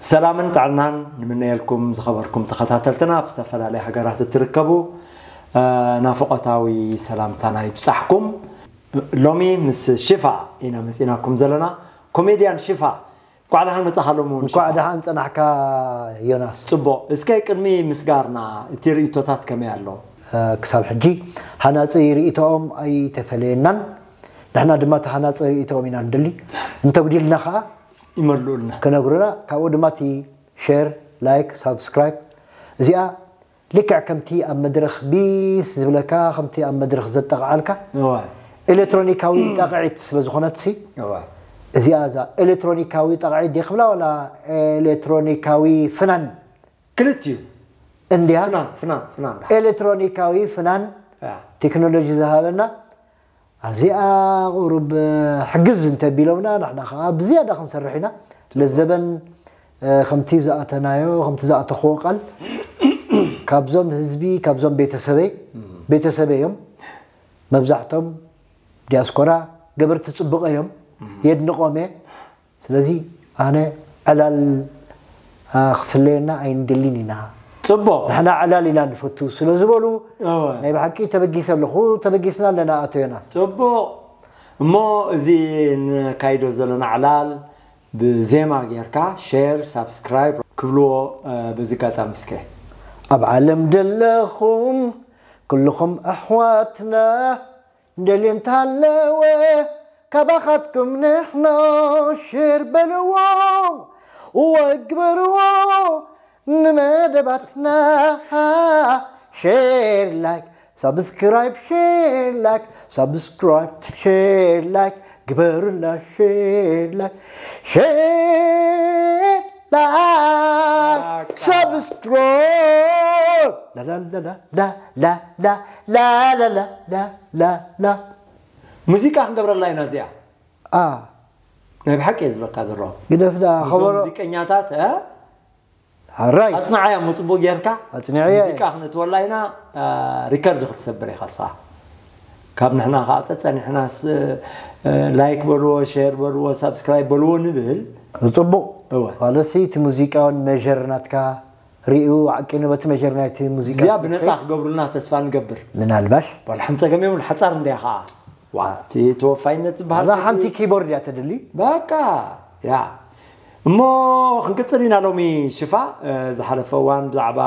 ሰላምን ጥዕናን ንምነየልኩም ዝኸበርኩም ተኸታተልትና ኣብ ዝተፈላለያ ሃገራት እትርከቡ፣ እ፣ ናፍቖታዊ ሰላምታና ይብጻሕኩም። ሎሚ ምስ ሽፋ ኢና መጺናኩም ዘለና። ኮሜድያን ሽፋ፣ እንኳዕ ደሓን መጻኻ ሎሚ እውን እንኳዕ ሽፋ። ደሓን ጸናሕካ ዮናስ። ጽቡቕ። እስከ ቅድሚ ምስጋርና እቲ ርእይቶታት ከመይ ኣሎ? እ፣ ክሳብ ሕጂ ሃናጺ ርእይቶኦም ኣይተፈለየናን። ንሕና ድማ እቲ ሃናጺ ርእይቶኦም ኢና ንደሊ። እንተጉዲልና ኸኣ ይመልኡልና። ክነግሩና። ካብኡ ድማ እቲ ሼር፣ ላይክ፣ ሳብስክራይብ እዚኣ ልክዕ ከምቲ ኣብ መድረኽ ቢስ ዝብለካ፣ ከምቲ ኣብ መድረኽ ዘጠቕዓልካ እዋ። ኤሌክትሮኒካዊ ጣቕዒት ስለ ዝኾነትሲ፣ እዋ። እዚኣ እዛ ኤሌክትሮኒካዊ ጣቕዒት ድየ ክብላ ዋላ ኤሌክትሮኒካዊ ፍናን? ክልቲኡ። እንድያ? ፍናን፣ ፍናን፣ ፍናን። ኤሌክትሮኒካዊ ፍናን ያ። ቴክኖሎጂ ዝሃበና ኣብዚኣ ቁሩብ ሕግዝ እንተቢሎምና ንሕና ከዓ ብዝያዳ ክንሰርሕ ኢና። ለዘበን እ፣ ከምቲ ዝኣተናዮ፣ ከምቲ ዝኣተኽዎ ቃል ካብዞም ህዝቢ፣ ካብዞም ቤተሰበይ፣ ቤተሰበይ እዮም። መብዛሕቶም ዲያስፖራ ገበርቲ ጽቡቕ እዮም። የድንቖም እየ። ስለዚ ኣነ ዕላል፣ እ፣ ክፍለየና ኣይንደልን ኢና። ጽቡቕ። ንሕና ዕላል ኢና ንፈቱ ስለ ዝበሉ እወ። ናይ ብሓቂ ተበጊሰ ኣለኹ። ተበጊስና ኣለና ኣቶ ዮናስ። ጽቡቕ። እሞ እዚ ንካይዶ ዘለና ዕላል ብዜማ ጌርካ ሼር፣ ሳብስክራይብ ክብልዎ፣ እ፣ በዚ ኣጋጣሚ እስከ። ኣብ ዓለም ደለኹም ኩልኹም ኣሕዋትና ደልዮ እንተሃለወ ካባኻትኩም ንሕና ሼር በልዎ ወግበርዎ ንመደባትና ሼር ላይክ ሳብስክራይብ ሼር ላይክ ሳብስክራይብ ሼር ላይክ ግበሩላ ሼር ላይክ ሼር ላይክ ሳብስክራይብ ላላላላላላላላላላላ ሙዚቃ ክንገብረላ ኢና እዚኣ። አ ናይ ብሓቂ እየ ዝበካ ዘሎ። ግደፍ ደኣ እዞም ከበሮ ሙዚቀኛታት፣ እ? ኣራይ። ኣጽንዓያ እሞ ጽቡቕ ጌርካ። ኣጽንዐያ እየ። ሙዚቃ ክነእትወላ ኢና፣ እ፣ ሪከርድ ክትሰብር ኢኻ ንስኻ። ካብ ንሕና ኸዓ ጸጸኒሕናስ፣ እ፣ ላይክ በልዎ፣ ሼር በልዎ፣ ሳብስክራይብ በልዎ ንብል። ጽቡቕ። እወ። ዋለሲ እቲ ሙዚቃውን መጀር ናትካ ርእዩ ዓቂኑ በቲ መጀር ናይቲ ሙዚቃ እዚኣ ስልኪ ብነጻ ክገብሩልና ተስፋ ንገብር። ምናልባሽ። ዋላ ሓንቲ ጸገም የብሉ፣ ሓጻር እንድያ ኸዓ። ዋ፣ እቲ ተወፋይነት ዝበሃል ዋላ ሕጂ ሓንቲ ኪቦርድ እያ ተድሊ። በቃ፣ ያ። እሞ ክንቅጽል ኢና ሎሚ ሽፋ፣ እ፣ ዝሓለፈ እዋን ብዛዕባ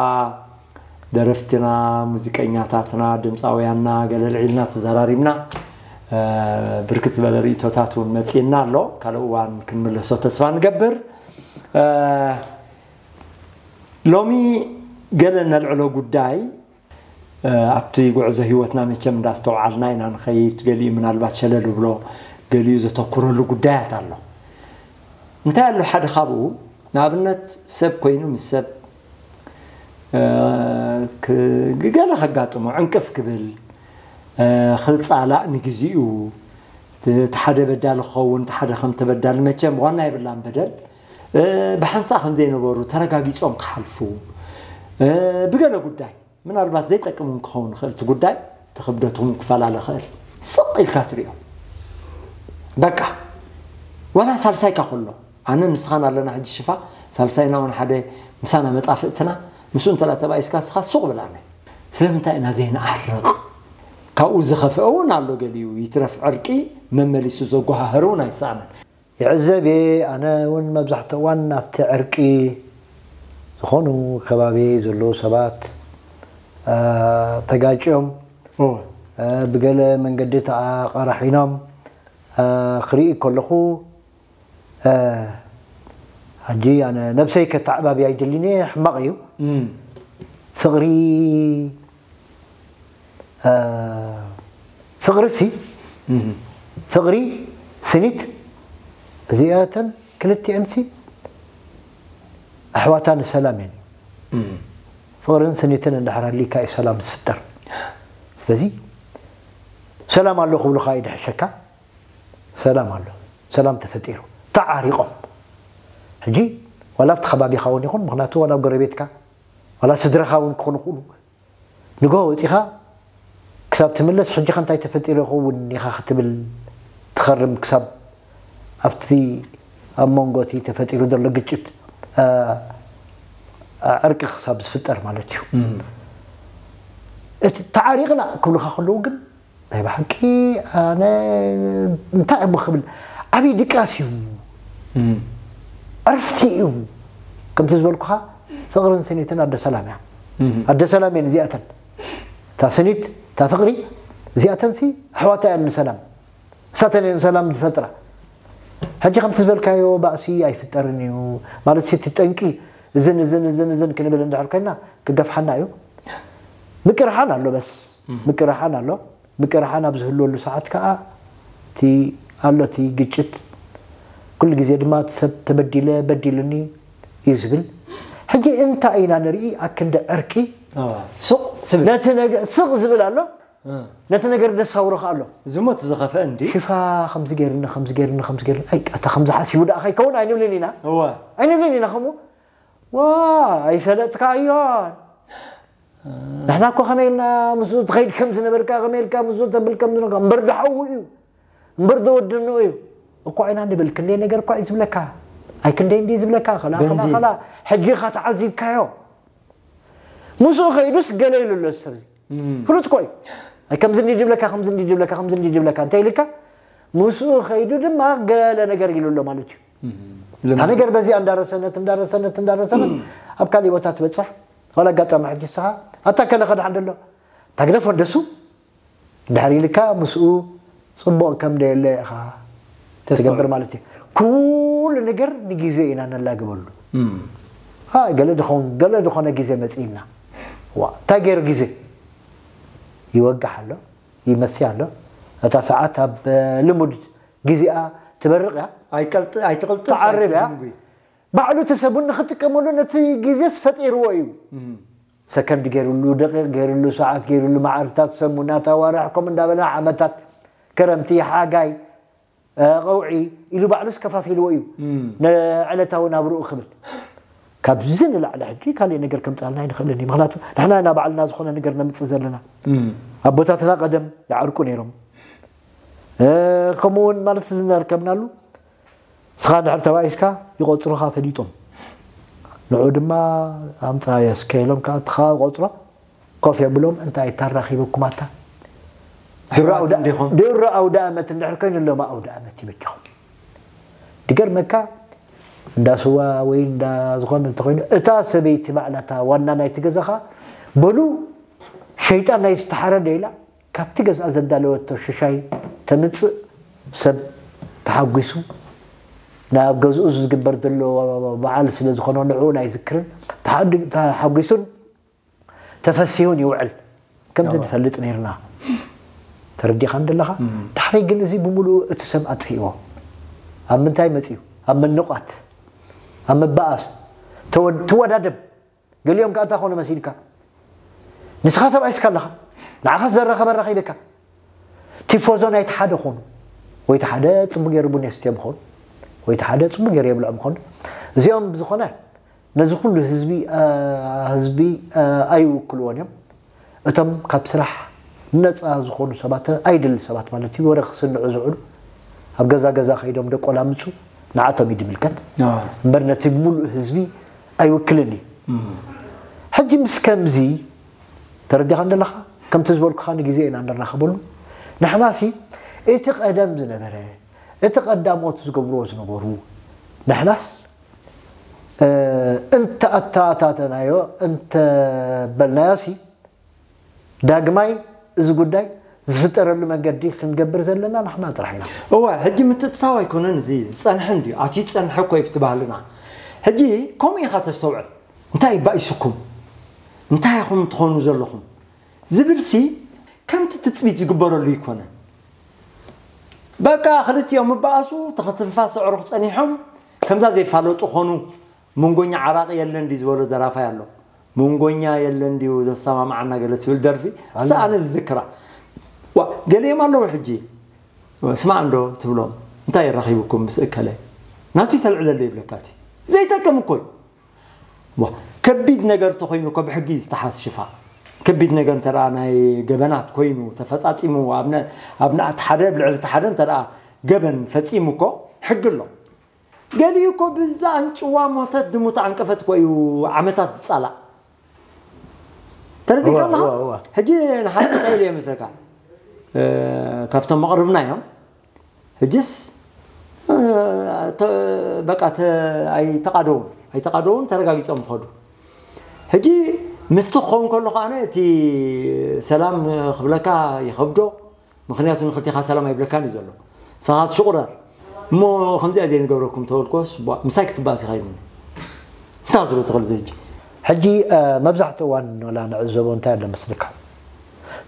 ደረፍትና፣ ሙዚቀኛታትና፣ ድምጻውያንና ገለ ኣልዒልና ተዘራሪብና። እ፣ ብርክት ዝበለ ርእይቶታት እውን መጺእና ኣሎ። ካልእ እዋን ክንምለሶ ተስፋ ንገብር። እ፣ ሎሚ ገለ ነልዕሎ ጉዳይ፣ እ፣ ኣብቲ ጉዕዞ ህይወትና መቸም እንዳስተውዓልና ኢና ንኸይድ። ገሊኡ ምናልባት ሸለል ብሎ፣ ገሊኡ ዘተኩረሉ ጉዳያት ኣሎ። እንታይ ኣሎ ሓደ ካብኡ፣ ንኣብነት ሰብ ኮይኑ ምስ ሰብ፣ እ፣ ክ-፣ ገለ ከጋጥሞ፣ ዕንቅፍ ክብል፣ እ፣ ክጻላእ ንግዚኡ፣ እቲ፣ እቲ ሓደ በዳሊ ክኸውን፣ እቲ ሓደ ከም ተበዳሊ መቸም ዋና የብላን በደል። እ፣ ብሓንሳእ ከም ዘይነበሩ ተረጋጊጾም ክሓልፉ፣ እ፣ ብገለ ጉዳይ ምናልባት ዘይጠቅም እውን ክኸውን ይኽእል እቲ ጉዳይ፣ እቲ ክብደት እውን ክፈላለ ይኽእል። ስቕ ኢልካ ትሪኦ። በቃ፣ ዋላ ሳልሳይካ ከሎ፣ ኣነ ንስኻን ኣለና ሕጂ ሽፋ፣ ሳልሳይና እውን ሓደ ምሳና መጣፍእትና፣ ምስኡ እንተ ተባኢስካ ንስኻ ሱቕ ብል ኣነ። ስለምንታይ ኢና ዘይንዓርቕ? ካብኡ ዝኸፍአ እውን ኣሎ ገሊኡ፣ ይትረፍ ዕርቂ መመሊሱ ዘጓሃህር እውን ኣይሰኣንን። ይዕዘብ እየ፣ ኣነ እውን መብዛሕትኡ እዋን ናብቲ ዕርቂ ዝኾኑ ከባቢ ዘለዉ ሰባት፣ እ፣ ተጋጭዮም፣ እወ። እ፣ ብገለ መንገዲ ተኣቐራሒኖም፣ እ፣ ክርኢ ከለኹ፣ እ፣ ሕጂ ኣነ ነብሰይ ከተዕባቢ ኣይደልን እየ፣ ሕማቕ እዩ። እም። ፍቕሪ እ፣ ፍቕሪ ሲ፣ እህ። ፍቕሪ ስኒት፣ እዚኣተን ክልቲኤን ሲ ኣሕዋታ ንሰላም እየን። እህ። ፍቕርን ስኒትን እንድሕር ሃልዩካ እዩ ሰላም ዝፍጠር። ስለዚ ሰላም ኣሎ ክብሉኻ እዩ ድሕሸካ። ሰላም ኣሎ። ሰላም ተፈጢሩ። ተዓሪቖም። ሕጂ ዋላ ኣብቲ ከባቢኻ እውን ይኹን፣ ምኽንያቱ ዋላ ኣብ ጎረቤትካ፣ ዋላ ስድራኻ እውን ክኾኑ ይኽእሉ። ንግሆ ወጺኻ ክሳብ ትምለስ፣ ሕጂ ኸ እንታይ ተፈጢሩ ይኸውን ኢኻ ክትብል ትኸርም፣ ክሳብ ኣብቲ ኣብ መንጎ እቲ ተፈጢሩ ዘሎ ግጭት። እ፣ ዕርቂ ክሳብ ዝፍጠር ማለት እዩ። እቲ ተዓሪቕና ክብሉኻ ከለዉ ግን ናይ ብሓቂ ኣነ እንታይ እሞ ክብል ዓብዪ ድቃስ እዩ። ዕርፍቲ እዩ። ከምቲ ዝበልኩኻ ፍቕርን ስኒትን ኣደ ሰላም እያ። ኣደ ሰላም እየን እዚኣተን። እታ ስኒት፣ እታ ፍቕሪ፣ እዚኣተንሲ ኣሕዋታ እየን ንሰላም። እሳተን እየን ሰላም ዝፈጥራ። ሕጂ ከምቲ ዝበልካዮ ባእሲ ኣይፍጠርን እዩ ማለት እቲ ጠንቂ እዝን እዝን እዝን እዝን ክንብል እንድሕር ኮይና ክገፍሓና እዩ። ምቅርሓን ኣሎ፣ በስ ምቅርሓን ኣሎ። ምቅርሓን ኣብ ዝህልወሉ ሰዓት ከዓ እቲ ኣሎ እቲ ግጭት ኩሉ ግዜ ድማ እቲ ሰብ ተበዲለ በዲሉኒ እዩ ዝብል። ሕጂ እንታይ ኢና ንርኢ ኣክንዲ ዕርቂ ሱቕ ትብል ነቲ ነገር ስቕ ዝብል ኣሎ፣ ነቲ ነገር ደሳውሮ ከዓ ኣሎ። እዚ ሞ እቲ ዝኸፍአ እንዲ ሽፋ ከምዚ ገይርኒ ከምዚ ገይርኒ ከምዚ ገይርኒ ኣይ ኣታ ከምዚ ሓሲቡ ደኣ ከይከውን ኣይንብልን ኢና። እወ ኣይንብልን ኢና ከምኡ ዋ ኣይፈለጥካ እዮን ንሕና እኮ ከመይ ኢልና ምስኡ ትኸይድ ከም ዝነበርካ ከመይ ኢልካ ምስኡ ተብል ከም ዝነበርካ እምበር ድሓዉ እዩ እምበር ዝወድንኡ እዩ እኮ ኢና ንብል። ክንደይ ነገር እኳ እዩ ዝብለካ ኣይ ክንደይ እንዲ ዝብለካ ከላ ከላ በንዚን። ከላ ሕጂ ኢኻ ተዓዚብካዮ። ምስኡ ከይዱስ ገለ ኢሉ ኣሎ ሰብዚ ፍሉጥ እኮ እዩ። ኣይ ከምዚ እንዲ ድብለካ ከምዚ እንዲ ድብለካ ከምዚ እንዲ ድብለካ እንታይ ኢልካ ምስኡ ከይዱ ድማ ገለ ነገር ኢሉ ኣሎ ማለት እዩ። እታ ነገር በዚኣ እንዳረሰነት እንዳረሰነት እንዳረሰነት ኣብ ካሊእ ቦታ ትበፅሕ። ዋላ ኣጋጣሚ ሕጂ ንስኻ ኣታ ከለ ከድሓን ደሎ ታግደፎ እንደሱ እንድሕር ኢልካ ምስኡ ፅቡቕ ከም ደየለ ኢኻ ትገብር ማለት እዩ። ኩሉ ነገር ንግዜ ኢና ነላግበሉ። ኣይ ገለ ድኾን ገለ ዝኾነ ግዜ መፂእና ዋ እንታይ ገይሩ ግዜ ይወግሕ ኣሎ ይመሲ ኣሎ። እታ ሰዓት ኣብ ልሙድ ግዜኣ ትበርቕ እያ። ኣይቀልጥ ኣይትቕልጥፍ ትዓርብ እያ። ኣይትድንጉይ። ባዕሉ እቲ ሰብ እውን ንክጥቀመሉ ነቲ ግዜስ ፈጢርዎ እዩ። ሰከንድ ገይሩሉ ደቂቕ ገይሩሉ ሰዓት ገይሩሉ መዓልታት ሰሙናት ኣዋርሕ ከምኡ እንዳበለ ዓመታት ከረምቲ ሓጋይ እ፣ ቀውዒ ኢሉ ባዕሉስ ከፋፊልዎ እዩ ንዕለታዊ ናብርኡ ክብል ካብዚ ንላዕሊ ሕጂ ካሊእ ነገር ከምፃልና ኣይንኽእልን እዩ ምክንያቱ ንሕና ኢና ባዕልና ዝኾነ ነገር ነምፅእ ዘለና ኣቦታትና ቀደም ይዓርቁ ነይሮም እ፣ ከምኡ እውን ማለት ዝነርከብናሉ ንስኻ እንድሕር ተባኢስካ ይቖፅሩኻ ፈሊጦም ንዑ ድማ ኣምፃ የስከ ኢሎም ከዓ እቲ ከዓ ቆፅሮ ኮፍ የብሎም እንታይ ታራኺበኩም ኣታ ድሮ ኣውደ- ኣሕዋት እንዲኹም። ድሮ ኣውደ ኣመት እንድሕር ኮይኑ ሎማ ኣውደ ኣመት ይበጃኹም ድገርመካ እንዳ ስዋ ወይ እንዳ ዝኾነ እንተኮይኑ እታ ሰበይቲ ባዕላ እታ ዋና ናይቲ ገዛኻ በሉ ሸይጣን ናይ ዝተሓረደ ኢላ ካብቲ ገዝኣ ዘዳለወቶ ሽሻይ ተምፅእ ሰብ ተሓጒሱ ናብ ገዝኡ ዝግበር ዘሎ በዓል ስለ ዝኾነ ንዕኡ ናይ ዝክርን ተሓድ- ተሓጒሱን ተፈሲሁን ይውዕል ከምዚ ንፈልጥ ነርና ተረዲኻ እንደለኻ ዳሕረይ ግን እዚ ብምሉኡ እቲ ሰብ ኣጥፊእዎ ኣብ ምንታይ መፅዩ ኣብ መነቋት ኣብ መባኣስ ተወ- ትወዳደብ ገሊኦም ከኣ እንታይ ኮነ መሲልካ ንስኻ ተባኢስካ ኣለኻ ንዓኻ ዘራኸበ ኣራኺብካ ቲፎዞ ናይቲ ሓደ ኾኑ ወይ እቲ ሓደ ፅቡቅ ገይሩ ቡን የስትዮም ኾኑ ወይ እቲ ሓደ ፅቡቅ ገይሩ የብልዖም ኾኑ እዚኦም ብዝኾነ ነዚ ኩሉ ህዝቢ አ፣ ህዝቢ አ፣ ኣይውክልዎን እዮም እቶም ካብ ስራሕ ነፃ ዝኾኑ ሰባት ኣይድል ሰባት ማለት እዩ ወረ ክስንዑ ዝውዕሉ ኣብ ገዛ ገዛ ከይዶም ደቆላምፁ ንዓቶም እዩ ድምልከት እምበር ነቲ ሙሉእ ህዝቢ ኣይውክልን እዩ ሕጂ ምስ ከምዚ ተረዲኻ እንደለኻ ከምቲ ዝበልኩኻ ንግዜ ኢና እንራኸበሉ ንሕናሲ እቲ ቀደም ዝነበረ እቲ ቀዳሞት ዝገብርዎ ዝነበሩ ንሕናስ እንተ ኣተኣታተናዮ እንተ በልናዮሲ ዳግማይ እዚ ጉዳይ ዝፍጠረሉ መንገዲ ክንገብር ዘለና ንሕና ጥራሕ ኢና። እወ ሕጂ ምትእትታው ኣይኮነን እዚ ዝጸንሐ እንድዩ ኣትዩ ዝጸንሐ እኮ እዩ እቲ ባህልና። ሕጂ ከምኡ ኢኻ ተስተውዕል እንታይ ባኢሱኩም እንታይ ኢኹም ትኾኑ ዘለኹም ዝብልሲ ከምቲ ትጽቢት ዝግበረሉ ኣይኮነን። በቃ ክልቲኦም ምበኣሱ ተኸትንፋስ ኣዕሩኽ ጸኒሖም ከምዛ ዘይፋለጡ ኾኑ። መንጎኛ ዓራቒ የለን ድዩ ዝበሎ ደራፋይ ኣሎ። መንጎኛ የለን ድዩ ዘሰማምዓና ገለ ትብል ደርፊ እሳ ኣነ ዝዝክራ። ዋ ገሊኦም ኣለዉ ሕጂ ስማዕ እንዶ ትብሎም እንታይ የራኺብኩም ምስ እከለ ናቱ ተልዕለሉ ይብለካ እቲ ዘይጠቅም እኮ እዩ። ዋ ከቢድ ነገር ተኾይኑ እኮ ብሕጊ ዝተሓዝ ሽፋ ከቢድ ነገር እንተ ናይ ገበናት ኮይኑ ተፈጻጺሙ ኣብ ሓደ ኣብ ልዕሊ ሓደ እንተ ገበን ፈጺሙ እኮ ሕጊ ኣሎ። ገሊኡ እኮ ብዛ ኣንጭዋ ሞተት ድሙ ተዓንቀፈት እኮ እዩ ዓመታት ዝጻላእ። ተረዲእካ ኣለኻ? ሕጂ ንሓደ እንታይ ኢለ መስለካ? ካብቶም መቕርብና እዮም። ሕጅስ በቃ ኣይተቓደውን ኣይተቓደውን ተረጋጊጾም ይኸዱ። ሕጂ ምስቲ ክኸውን ከሎ ከዓነ እቲ ሰላም ክብለካ ይኸብዶ። ምኽንያቱ ንኽልቲኻ ሰላም ኣይብለካን እዩ ዘሎ። ንስኻ ትሽቑረር እሞ ከምዚኣ ዘይንገብረኩም ተበልኮስ ምሳይ ክትባእስ ይኸይድኒ። እንታይ ክትብሎ ትኽእል እዚ ሕጂ? ሕጂ መብዛሕትኡ እዋን ወላ ንዕዘቦ እንታይ ኣሎ መስልካ?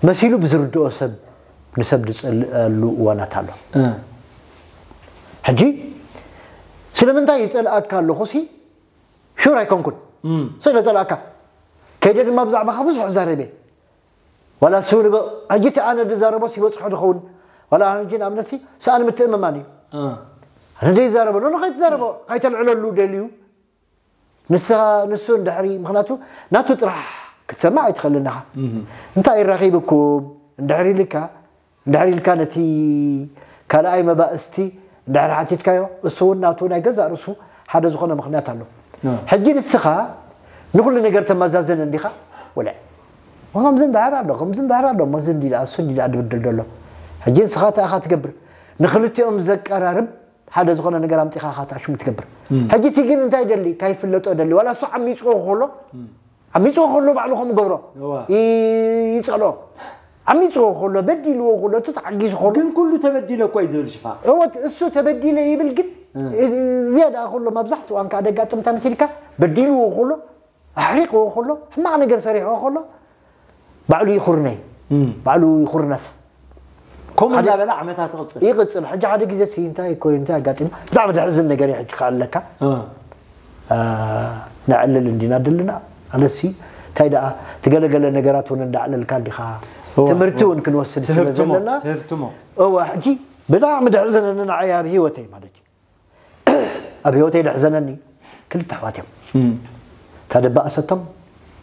መሲሉ ብዝርድኦ ሰብ ንሰብ ዝጸልኣሉ እዋናት ኣሎ። ሕጂ ስለምንታይ ይጸልኣካ ኣለኹ ሲ ሹር ኣይኮንኩን። ስለ ጸልኣካ ከይደ ድማ ብዛዕባኻ ብዙሕ ዛረበ። ዋላ እሱ ንበ- ሕጂ እቲ ኣነ ዝዛረቦ ሲበጽሖ ድኸውን ዋላ ሕጂ ንኣብነት ሲ ሰኣን ምትእምማን እዩ። ኣነ ደይ ዛረቦ ኖ ከይትዛረቦ ከይተልዕለሉ ደልዩ ንስኻ ንሱ እንድሕሪ ምኽንያቱ ናቱ ጥራሕ ክትሰማዕ ኣይትኽእልን ኢኻ። እንታይ ይራኺብኩም እንድሕሪ ኢልካ እንድሕር ኢልካ ነቲ ካልኣይ መባእስቲ እንድሕር ሓቲትካዮ እሱ እውን ናቱ ናይ ገዛእ ርእሱ ሓደ ዝኾነ ምኽንያት ኣሎ። ሕጂ ንስኻ ንኹሉ ነገር ተመዛዘን እንዲኻ ወለ ከምዚ እንድሕር ኣሎ ከምዚ እንድሕር ኣሎ እሞ እዚ እንዲ ደኣ እሱ እንዲ ደኣ ድብድል ዘሎ ሕጂ ንስኻ እንታይ ኢኻ ትገብር ንኽልቲኦም ዘቀራርብ ሓደ ዝኾነ ነገር ኣምጺኻ ኢኻ ተኣሽሙ ትገብር። ሕጂ እቲ ግን እንታይ ደሊ ካይፍለጦ ደሊ ዋላ እሱ ዓሚጽዎ ከሎ ዓሚጽዎ ከሎ ባዕሉ ከም ገብሮ ይጸሎ ዓሚጽዎ ከሎ በዲልዎ ከሎ እቲ ተዓጊሱ ከሎ ግን ኩሉ ተበዲለ እኮ እዩ ዝብል ሽፋ እወት እሱ ተበዲለ ይብል ግን ዝያዳ ከሎ መብዛሕትኡ ኣንካ ደጋጥም ተመሲልካ በዲልዎ ከሎ ኣሕሪቅዎ ከሎ ሕማቕ ነገር ሰሪሕዎ ከሎ ባዕሉ ይኹርነይ ባዕሉ ይኹርነፍ ከምኡ እናበለ ዓመታት ትቕፅል ይቕፅል ሕጂ ሓደ ግዜ ሲ እንታይ እኮ እንታይ ኣጋጢሙ ብጣዕሚ ደሕዝን ነገር እዩ ሕጂ ከኣለካ ነዕልል እንዲና ደለና ኣለሲ እንታይ ደኣ ትገለገለ ነገራት እውን እንዳዕለልካ እንዲኻ ትምህርቲ እውን ክንወስድ ስለ ዘለና ትህብትሞ እዋ ሕጂ ብጣዕሚ ደሕዘነኒ ንዓይ ኣብ ህይወተይ ማለት እዩ ኣብ ህይወተይ ደሕዘነኒ ክልተ ኣሕዋት እዮም እታ ደባእሰቶም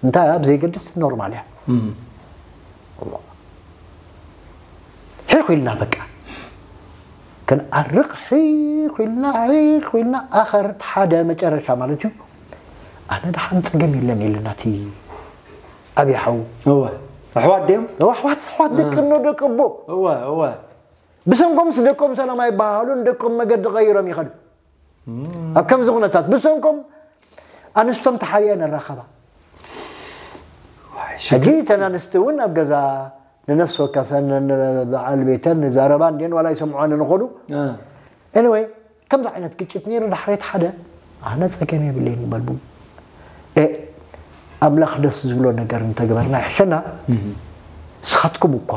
እንታይ ኣብ ዘይገድስ ኖርማል እያ ሒኽ ኢልና በቃ ክንዓርቕ ሒኽ ኢልና ሒኽ ኢልና ኣኸር ሓደ መጨረሻ ማለት እዩ ኣነ ደሓን ፀገም የለን የለናቲ ኣብይ ሓው እወ ኣሕዋት ድዮም እወ ኣሕዋት ኣሕዋት ደቂ እኖ ደቂ ኣቦ እወ እወ ብሰንኮምስ ደቆም ሰላም ኣይበሃሃሉን ደቆም መገዲ ቀይሮም ይኸዱ ኣብ ከምዚ ኩነታት ብሰንኮም ኣንስቶም ተሓቢአ ነራኸባ ሕጂ እተን ኣንስቲ እውን ኣብ ገዛ ንነፍሲ ወከፈን በዓል ቤተን ንዛረባ እንድን ዋላ ይሰምዖን ንኾኑ ኤኒወይ ከምዚ ዓይነት ግጭት ነይሩ ዳሕሬት ሓደ ኣነ ፀገም የብለይን ይበልቡ ኣምላኽ ደስ ዝብሎ ነገር እንተገበርና ይሕሸና ስኻትኩም እኳ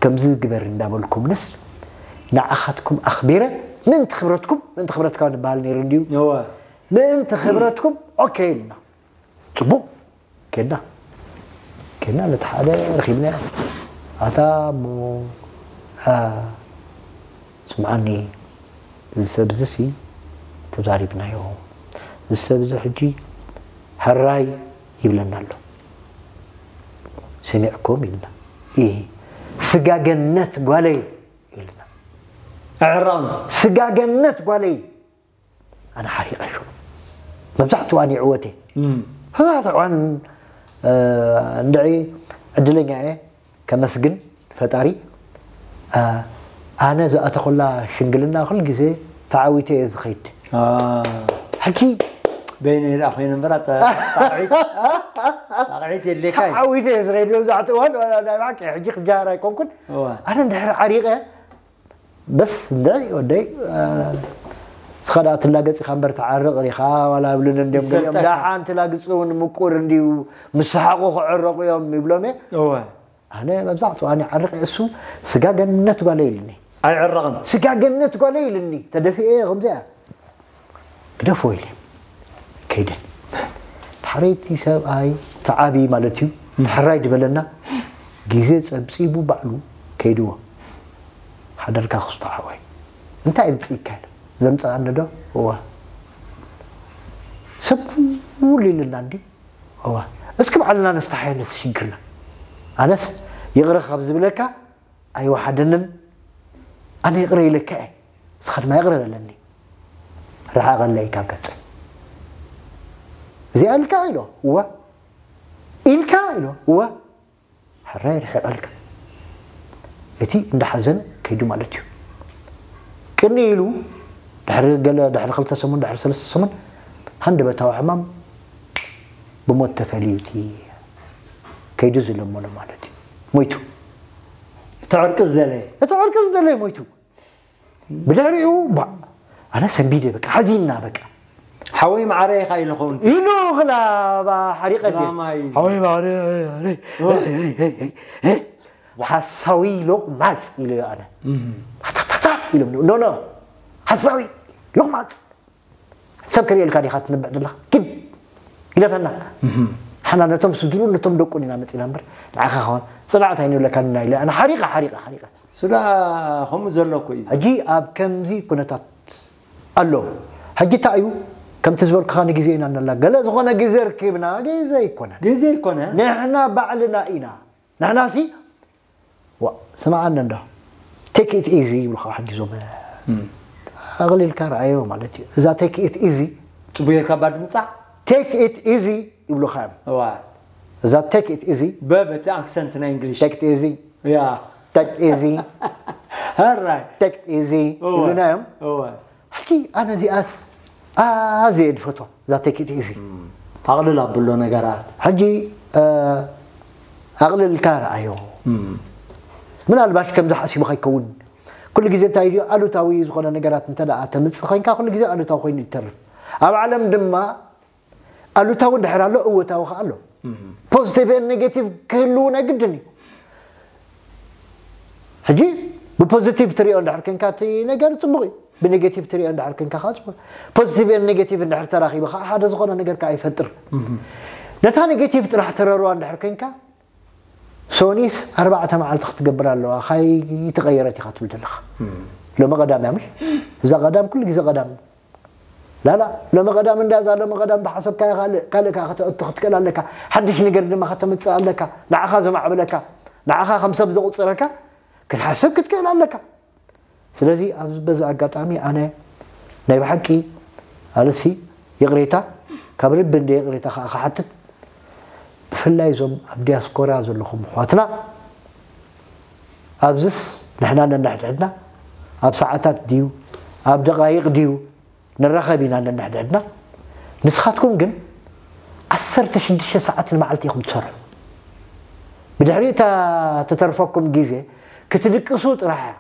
ከምዚ ግበር እንዳበልኩምንስ ንዓኻትኩም ኣኽቢረ ምእንቲ ክብረትኩም ምእንቲ ክብረትካ ንበሃል ነይሩ እንድዩ ምእንቲ ክብረትኩም ኦኬ ኢልና ፅቡቕ ኬድና ኬድና ነቲ ሓደ ረኺብና ኣታ እሞ ስምዓኒ እዚ ሰብ እዚ ሲ ተዛሪብናዮ እዚ ሰብ እዚ ሕጂ ሕራይ ይብለና ኣሎ ሰሚዕኩም ኢልና ኢ ስጋ ገነት ጓለይ ይብለና ኣዕራም ስጋ ገነት ጓለይ ኣነ ሓሪቐ ሽዑ መብዛሕትኡ ኣነ ይዕወት እየ መብዛሕትኡ እዋን እንድዒ ዕድለኛ እየ ከመስግን ፈጣሪ ኣነ ዝኣተኹላ ሽንግልና ኩል ግዜ ተዓዊተ እየ ዝኸይድ ሕጂ በይነይ ደኣ ኮይነ እምበራ ጣቕዒት ጣቕዒት የድልየካ እዩ ተዓዊተ እየ ዝኸይድ መብዛሕትኡ እዋን ናይ ብሓቂ ሕጂ ክጃሃር ኣይኮንኩን እዋ ኣነ እንድሕር ዓሪቐ በስ እንድዒ ወደይ እስኻ ደኣ ትላገጽ ኢኻ እምበር ትዓርቕ ዲኻ ዋላ ይብሉኒ እንድዮም ገሊኦም ይሰልጠካ። ደሓን ትላግጽ እውን ምቁር እንድዩ ምስ ሰሓቑ ክዕረቑ እዮም ይብሎም እየ እወ ኣነ መብዛሕትኡ ኣነ ይዓርቕ እየ እሱ ስጋ ገነት ጓለ ኢልኒ ኣይዕረቕን ስጋ ገነት ጓለ ኢልኒ ተደፊኤ እየ ከምዚኣ ግደፍዎ ኢለ ከይደ ድሕረይቲ ሰብኣይ ተዓብዪ ማለት እዩ ሕራይ ድበለና ግዜ ጸብጺቡ ባዕሉ ከይድዎ ሓደርካ ክስቶ ሓወይ እንታይ የምጽእካ ኢለ ዘምጽኣኒ ዶ እዋ ሰብ ኩሉ ኢልና እንዲ እዋ እስኪ ባዕልና ንፍታሕ ነቲ ሽግርና ኣነስ ይቕረ ካብ ዝብለካ ኣይወሓደንን ኣነ ይቕረ ኢለካ እየ ንስኻ ድማ ይቕረ በለኒ ርሓቐለይ ካብ ገጸይ። እዚኣ ኢልካ ኢሎ፣ እወ። ኢልካ ኢሎ፣ እወ። ሕራይ ርሒቐልካ። እቲ እንዳሓዘነ ከይዱ ማለት እዩ። ቅኒ ኢሉ ድሕሪ ገለ፣ ድሕሪ ክልተ ሰሙን፣ ድሕሪ ሰለስተ ሰሙን፣ ሃንደበታዊ ሕማም ብሞት ተፈልዩ እቲ ከይዱ ዝለመኖ ማለት እዩ። ሞይቱ። እቲ ዕርቂ ዝደለየ። እቲ ዕርቂ ዝደለየ ሞይቱ። ብድሕሪኡ፣ ባ-፣ ኣነ ሰንቢደ፣ በቃ፣ ሓዚንና፣ በቃ። ሓወይ ማዕረ ኢኻ ኢሉ ኸውን። ኢሉ ክላ፣ ባ-፣ ሓሪቐ ድየ። ድራማ እዩ። ሓወይ ማዕረ፣ ኣረ፣ ኦ። ሄይ፣ ሄይ፣ ሄይ፣ ሄይ፣ ሄይ። ሓሳዊ ሎቕማጽ ኢሉ ኣነ። እም። ታታታታ ኢሎም፣ ኖ፣ ኖ። ሓሳዊ ሎቕማጽ። ሰብ ክርእየልካ ዲኻ ትንብዕ ዘለኻ? ኪድ። ግደፈና። እም። ሓና ነቶም ስድሩ፣ ነቶም ደቁን ኢና መጺና እምበር፣ ንዓኻ ኸውን ጽንዓት ኣይንብለካን ኢና ኢለ ኣነ ሓሪቐ፣ ሓሪቐ፣ ሓሪቐ። ሱዳ ከምኡ ዘሎ እኮ እዩ። ሕጂ ኣብ ከምዚ ኩነታት ኣሎ። ሕጂ እንታይ እዩ? ከምቲ ዝበልኩኻ ንግዜ ኢና እንላ። ገለ ዝኾነ ግዜ ርኪብና፣ ግዜ ኣይኮነን። ግዜ ኣይኮነን። ንሕና ባዕልና ኢና። ንሕና ሲ፣ ዋ፣ ስምዓኒ እንዶ። Take it easy ይብሉኻ ሕጂ እዞም። እም። ኣቕሊልካ ረኣዮ ማለት እዩ። እዛ take it easy። ጽቡቕ ጌርካ እባ ድምጻ። Take it easy ይብሉኻ እዮም። እዋ። እዛ take it easy። በ-፣ በቲ ኣክሰንት ናይ እንግሊሽ። Take it easy። ያ። Take it easy። ሕራይ። Take it easy እዋ። ይብሉና እዮም። እዋ። ሕጂ ኣነ እዚኣስ ኣዝየ እየ ዝፈትዋ፣ እዛ take it easy። እም። ታቕልል ኣብሎ ነገራት። ሕጂ፣ እ፣ ኣቕልልካ ረኣዮ። እም። ምናልባሽ ከምዚ ሓሲቡ ከይከውን። ኩሉ ግዜ እንታይ ድዩ፣ ኣሉታዊ ዝኾነ ነገራት እንተ ደኣ ተምጽእ ኮይንካ፣ ኩሉ ግዜ ኣሉታዊ ኮይኑ ይተርፍ። ኣብ ዓለም ድማ ኣሉታዊ እንድሕር ኣሎ፣ እወታዊ ከኣ ኣሎ። እም። ፖዚቲቭ ን ኔጌቲቭ ክህልው ናይ ግድን እዩ። ሕጂ ብፖዚቲቭ ትሪኦ እንድሕር ኮንካ እቲ ነገር ጽቡቕ እዩ። ብኔጌቲቭ ትሪኦ እንድሕር ኮንካ ከኣ ጽቡቕ። ፖዚቲቭ ን ኔጌቲቭ እንድሕር ተራኺቡ ከኣ ሓደ ዝኾነ ነገር ከኣ ይፈጥር። እም። ነታ ኔጌቲቭ ጥራሕ ትረርዋ እንድሕር ኮንካ፣ ሶኒስ ኣርባዕተ መዓልቲ ክትገብር ኣለዋ፣ ካይ ተቐየረት ኢኻ ትብል ዘለኻ። እም። ሎሚ ቀዳም እያ፣ ምሽ? እዛ ቀዳም ኩሉ ግዜ ቀዳም። ላላ፣ ሎሚ ቀዳም እንዳ እዛ ሎሚ ቀዳም ዝሓሰብካዮ ካልእ፣ ካልእ ከኣ ከተእቱ ክትክእል ኣለካ። ሓድሽ ነገር ድማ ከተምጽእ ኣለካ። ንዓኻ ዘማዕብለካ፣ ንዓኻ ከም ሰብ ዘቑጽረካ ክትሓስብ ክትክእል ኣለካ። ስለዚ ኣብዚ፣ በዚ ኣጋጣሚ ኣነ ናይ ብሓቂ ኣለሲ ይቕሬታ፣ ካብ ልቢ እንደ ይቕሬታ ከኣ ክሓትት፣ ብፍላይ እዞም ኣብ ዲያስፖራ ዘለኹም ኣሕዋትና፣ ኣብዝስ ንሕና ነንሕድሕድና ኣብ ሰዓታት ድዩ፣ ኣብ ደቓይቕ ድዩ፣ ንራኸብ ኢና ነንሕድሕድና። ንስኻትኩም ግን ዓሰርተ ሽዱሽተ ሰዓት ንመዓልቲ ኢኹም ትሰርሑ። ብድሕሪ እታ ትተርፈኩም ግዜ ክትድቅሱ ጥራሕ እያ።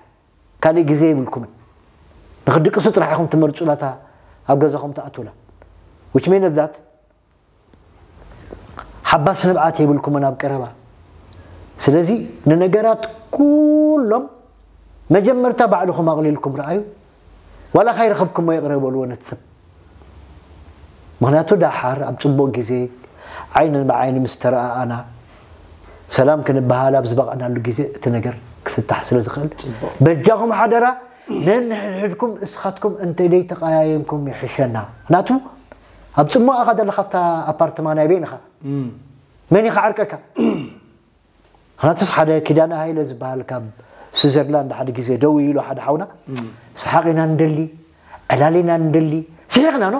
ካልእ ግዜ የብልኩምን። ንኽትድቅሱ ጥራሕ ኢኹም ትመርጹላ እታ ኣብ ገዛኹም ትኣትውላ። Which means that ሓባስ ንብዓት የብልኩምን ኣብ ቀረባ። ስለዚ ንነገራት ኩሎም መጀመርታ ባዕልኹም ኣቕሊልኩም ረኣዩ። ዋላ ካይረኸብኩሞ ይቕረ በልዎ ነቲ ሰብ። ምኽንያቱ ደሓር ኣብ ጽቡቕ ግዜ ዓይኒ ብዓይኒ ምስ ተረኣኣና ሰላም ክንበሃል ኣብ ዝበቕዕናሉ ግዜ እቲ ነገር ክፍታሕ ስለ ዝኽእል ጽቡቕ። በጃኹም ሓደራ ነንሕድሕድኩም እስኻትኩም እንተ ዘይተቐያየምኩም ይሕሸና። ምኽንያቱ ኣብ ጽሞኣ ኢኻ ዘለኻ ኣብታ ኣፓርትማ ናይ በይንኻ። እም። መን እዩ ክዓርቀካ? ናትስ ሓደ ኪዳነ ሃይለ ዝበሃል ካብ ስዊዘርላንድ ሓደ ግዜ ደው ኢሉ ሓደ ሓውና፣ እም። ሰሓቕ ኢና ንደሊ፣ ዕላል ኢና ንደሊ፣ ስሒቕና ኖ?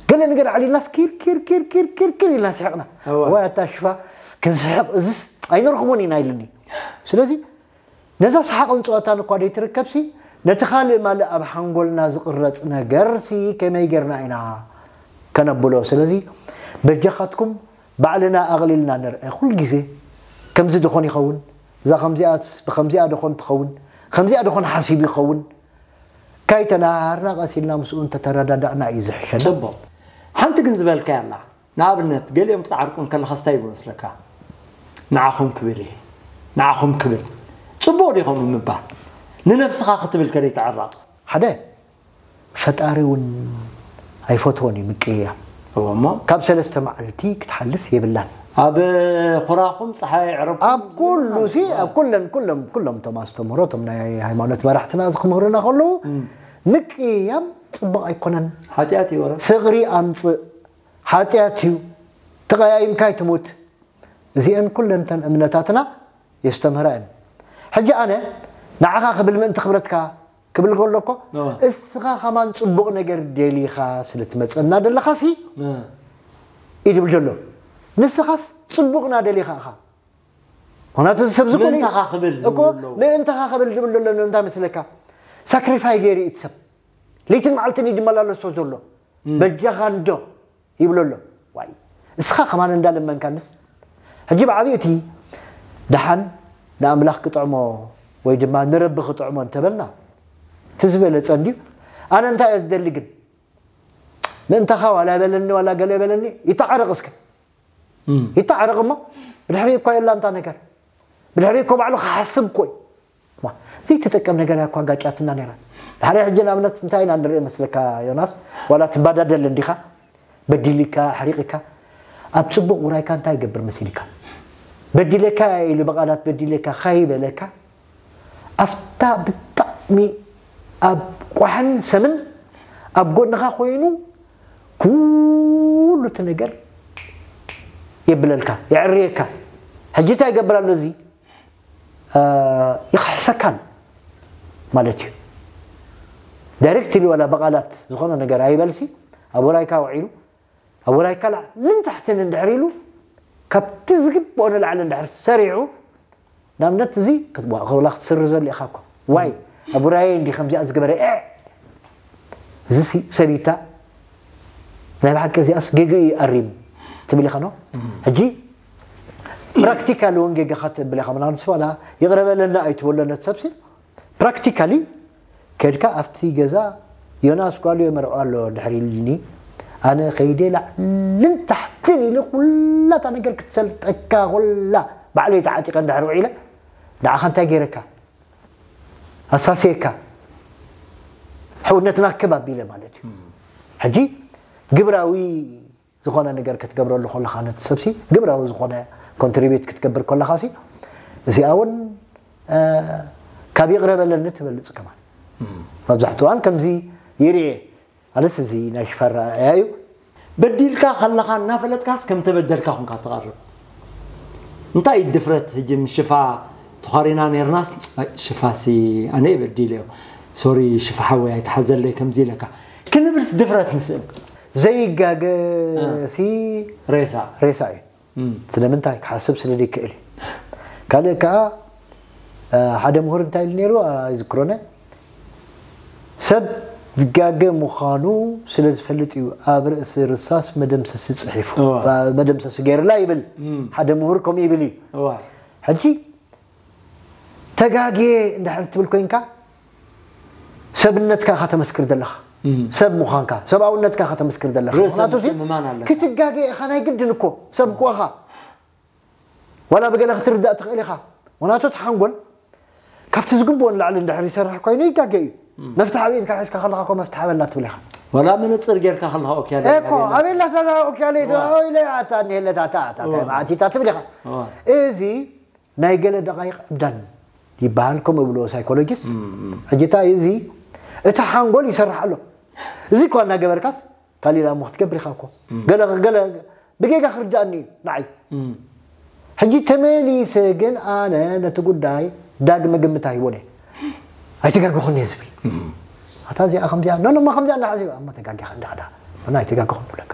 ገለ ነገር ኣዕሊልናስ ኪር፣ ኪር፣ ኪር፣ ኪር፣ ኪር፣ ኪር ኢልና ስሒቕና። እወ። ወይ ኣታ ሽፋ፣ ክንስሕቕ እዝስ ኣይንረኽቦን ኢና ኢሉኒ። ስለዚ ነዛ ሰሓቕን ጸወታን እኳ ደይትርከብሲ፣ ነቲ ካልእ ማልእ ኣብ ሓንጎልና ዝቕረጽ ነገርሲ ከመይ ጌርና ኢና ከነብሎ? ስለዚ በጃኻትኩም ባዕልና ኣቕሊልና ንርአ። ኩሉ ግዜ ከምዚ ዶኾን ይኸውን፣ እዛ ከምዚኣስ ብኸምዚኣ ዶኾን ትኸውን፣ ከምዚኣ ዶኾን ሓሲቡ ይኸውን። ካይተናሃርና ቀስ ኢልና ምስኡ እንተተረዳዳእና እዩ ዝሕሸና። ጽቡቕ። ሓንቲ ግን ዝበልካያ ኣላ። ንኣብነት፣ ገሊኦም ክትዓርቁ እንከለኻስ እንታይ ይመስለካ? ንዓኹም ክብል እየ፣ ንዓኹም ክብል። ጽቡቕ ዲኹም ምባል? ንነብስኻ ክትብል ከደይ ትዕረቕ? ሓደ፣ ፈጣሪ እውን ኣይፈትዎን እዩ ምቅይያም። እወ እሞ? ካብ ሰለስተ መዓልቲ ክትሓልፍ የብላን። ኣብ ኹራኹም ጸሓይ ዕረብኩም ኣብ ኩሉ ሲ፣ ዝብል ኣብ ኩለን፣ ኩሎም፣ ኩሎም እቶም ኣስተምህሮ፣ እቶም ናይ ሃይማኖት መራሕትና ክምህሩና ከለዉ፣ እም። ምቅይያም ጽቡቕ ኣይኮነን። ሓጢኣት እዩ ወረ። ፍቕሪ ኣምጽእ፣ ሓጢኣት እዩ፣ ተቐያይምካ ኣይትሙት። እዚአን ኩለን እተን እምነታትና የስተምህራ እየን። ሕጂ ኣነ ንዓኻ ክብል ምእንቲ ክብረትካ ክብል ከሎ እኮ እ። እስኻ ከማን ጽቡቕ ነገር ደሊኻ ስለ ትመጸና ደለኻሲ እ። እዩ ዝብል ዘሎ። ንስኻስ ጽቡቕና ደሊኻ ኢኻ። ምኽንያቱ እዚ ሰብ ዝኾነ ምእንታኻ ክብል ዝብሉ እኮ ኣለዉ። ምእንታኻ ክብል ዝብል ዘሎ እንታይ መስለካ? ሳክሪፋይ ገይሩ እዩ እቲ ሰብ። ለይትን መዓልትን እዩ ዝመላለሶ ዘሎ። በጃኻ እንዶ ይብሎ ኣሎ። ዋይ እስኻ ከማን እንዳለመንካንስ ሕጂ ብዓብዩ እቲ ደሓን ንኣምላኽ ክጥዕሞ ወይ ድማ ንረቢ ክጥዕሞ እንተበልና እቲ ዝበለጸ እንድዩ። ኣነ እንታይ እየ ዝደሊ ግን ምእንታኻ ዋላ በለኒ ዋላ ገለ በለኒ ይተዓረቕ እስከ ይተዓረቕ እሞ ብድሕሪ እኳ የላ እንታ ነገር ብድሕሪ እኮ ባዕሉ ክሓስብ እኮ እዩ። ዋ፣ ዘይትጠቀም ነገር እያ እኮ ኣጋጫትና ነይራ። ሓደ ሕጂ ንኣብነት እንታይ ኢና ንርኢ መስለካ ዮናስ? ዋላ ትባዳደል እንዲኻ በዲልካ ኣሕሪቕካ ኣብ ጽቡቕ ውራይካ እንታይ ይገብር መሲልካ? በዲለካ ኢሉ ብቓላት በዲለካ ካይበለካ ኣብታ ብጣዕሚ ኣብ ቋሕን ሰምን ኣብ ጎንኻ ኮይኑ ኩሉ እቲ ነገር የብለልካ የዕርየካ። ሕጂ እንታይ ይገብር ኣሎ እዚ ይኽሕሰካን ማለት እዩ። ዳይሬክትሊ ዋላ ብቓላት ዝኾነ ነገር ኣይበልሲ ኣብ ወራይካ ውዒሉ ኣብ ወራይካ ላዕልን ታሕትን እንድሕር ኢሉ ካብቲ ዝግብኦ ንላዕሊ እንድሕር ሰሪዑ ንኣብነት እዚ ክትዋእኸውላ ክትስርዘሉ ኢኻ እኮ ዋይ ኣብ ውራየ እንዲ ከምዚኣ ዝገበረ እ እዚ ሰቢታ ናይ ብሓቂ እዚኣስ ጌግኡ እዩ ኣሪሙ ትብል ኢኻ ኖ ሕጂ ፕራክቲካል እውን ጌጋኻ ትብል ኢኻ ምናምን ስባላ ይቕረበለና ኣይትበሎ ነት ሰብሲ ፕራክቲካሊ ከድካ ኣብቲ ገዛ ዮናስ ጓሉ የመርዖ ኣሎ ድሕሪ ኢልኒ ኣነ ከይደ ላዕልን ታሕትን ኢለ ኩላታ ነገር ክትሰልጠካ ኩላ ባዕለይ ተዓጢቐ እንድሕር ውዒለ ንዓኻ እንታይ ገይረካ ኣሳስየካ ሕውነትና ክብ ኣቢለ ማለት እዩ ሕጂ ግብራዊ ዝኾነ ነገር ክትገብረሉ ከለኻ ነቲ ሰብሲ ግብራዊ ዝኾነ ኮንትሪቢዩት ክትገብር ከለኻ ሲ እዚኣ እውን ካብ ይቕረ በለኒ ትበልፅ ከማን መብዛሕትኡ እዋን ከምዚ ይርኤ ኣነስ እዚ ናይ ሽፋራ እያ እዩ በዲልካ ከለኻ እናፈለጥካስ ከም ተበደልካ ኹንካ ትቐርብ እንታይ እዩ ድፍረት ሕጂ ምስ ሽፋ ተዃሪና ነርናስ ሽፋሲ ኣነ በዲለዮ ሶሪ ሽፋ ሓወይ ኣይትሓዘለይ ከምዚ ኢለካ ክንብልስ ድፍረት ንስእል ዘይጋገ ሲ ሬሳ ሬሳ እዩ ስለምንታይ ክሓስብ ስለ ዘይክእል እዩ ካልእ ከዓ ሓደ ምሁር እንታይ ኢሉ ነይሩ ኣይዝክሮነ ሰብ ዝጋገ ምዃኑ ስለ ዝፈልጥ እዩ ኣብ ርእሲ ርሳስ መደምሰሲ ፅሒፉ መደምሰሲ ገይርላ ይብል ሓደ ምሁር ከምኡ ይብል እዩ ሕጂ ተጋግየ እንድሕር ትብል ኮይንካ ሰብነትካ ኢኻ ተመስክር ዘለኻ ሰብ ምዃንካ ሰብኣውነትካ ኢኻ ተመስክር ዘለኻ ርእሰ ምኽንያቱ ምትእምማን ኣለካ። ክትጋገ ኢኻ ናይ ግድን እኮ ሰብ እኮ ኢኻ ዋላ ብገለ ክትርዳእ ትኽእል ኢኻ ምኽንያቱ እቲ ሓንጎል ካብቲ ዝግብኦ ንላዕሊ እንድሕር ይሰርሕ ኮይኑ ይጋገ እዩ መፍትሒ ኣበይ ኢልካ ሒዝካ ከለኻ እኮ መፍትሒ ኣበላ ትብል ኢኻ ወላ መነፅር ጌርካ ከለካ ኦኪ ኣለ እኮ ኣበላ ታዛ ኦኪ ኣለ ኢለ ኣታ እኒሄለታ ኣታ ኣታ ማዕቲታ ትብል ኢኻ እዚ ናይ ገለ ደቓይቕ ዕብዳን ይበሃል ከምኡ ብሎ ሳይኮሎጂስት ሕጂ እንታይ እዚ እቲ ሓንጎል ይሰርሕ ኣሎ እዚ እኳ እናገበርካስ ካሊእ ዳሞ ክትገብር ኢኻ እኮ ገለ ገለ ብጌጋ ክርዳእኒ እዩ ንዓይ ሕጂ ተመሊሰ ግን ኣነ ነቲ ጉዳይ ዳግመ ግምት ኣይቦን እየ ኣይተጋገኹን እየ ዝብል ኣታ እዚኣ ከምዚኣ ኖኖማ ከምዚኣ እናሓዚ እሞ ተጋጊኻ እንዳኸዳ ኖኖ ኣይተጋገኹን ብለካ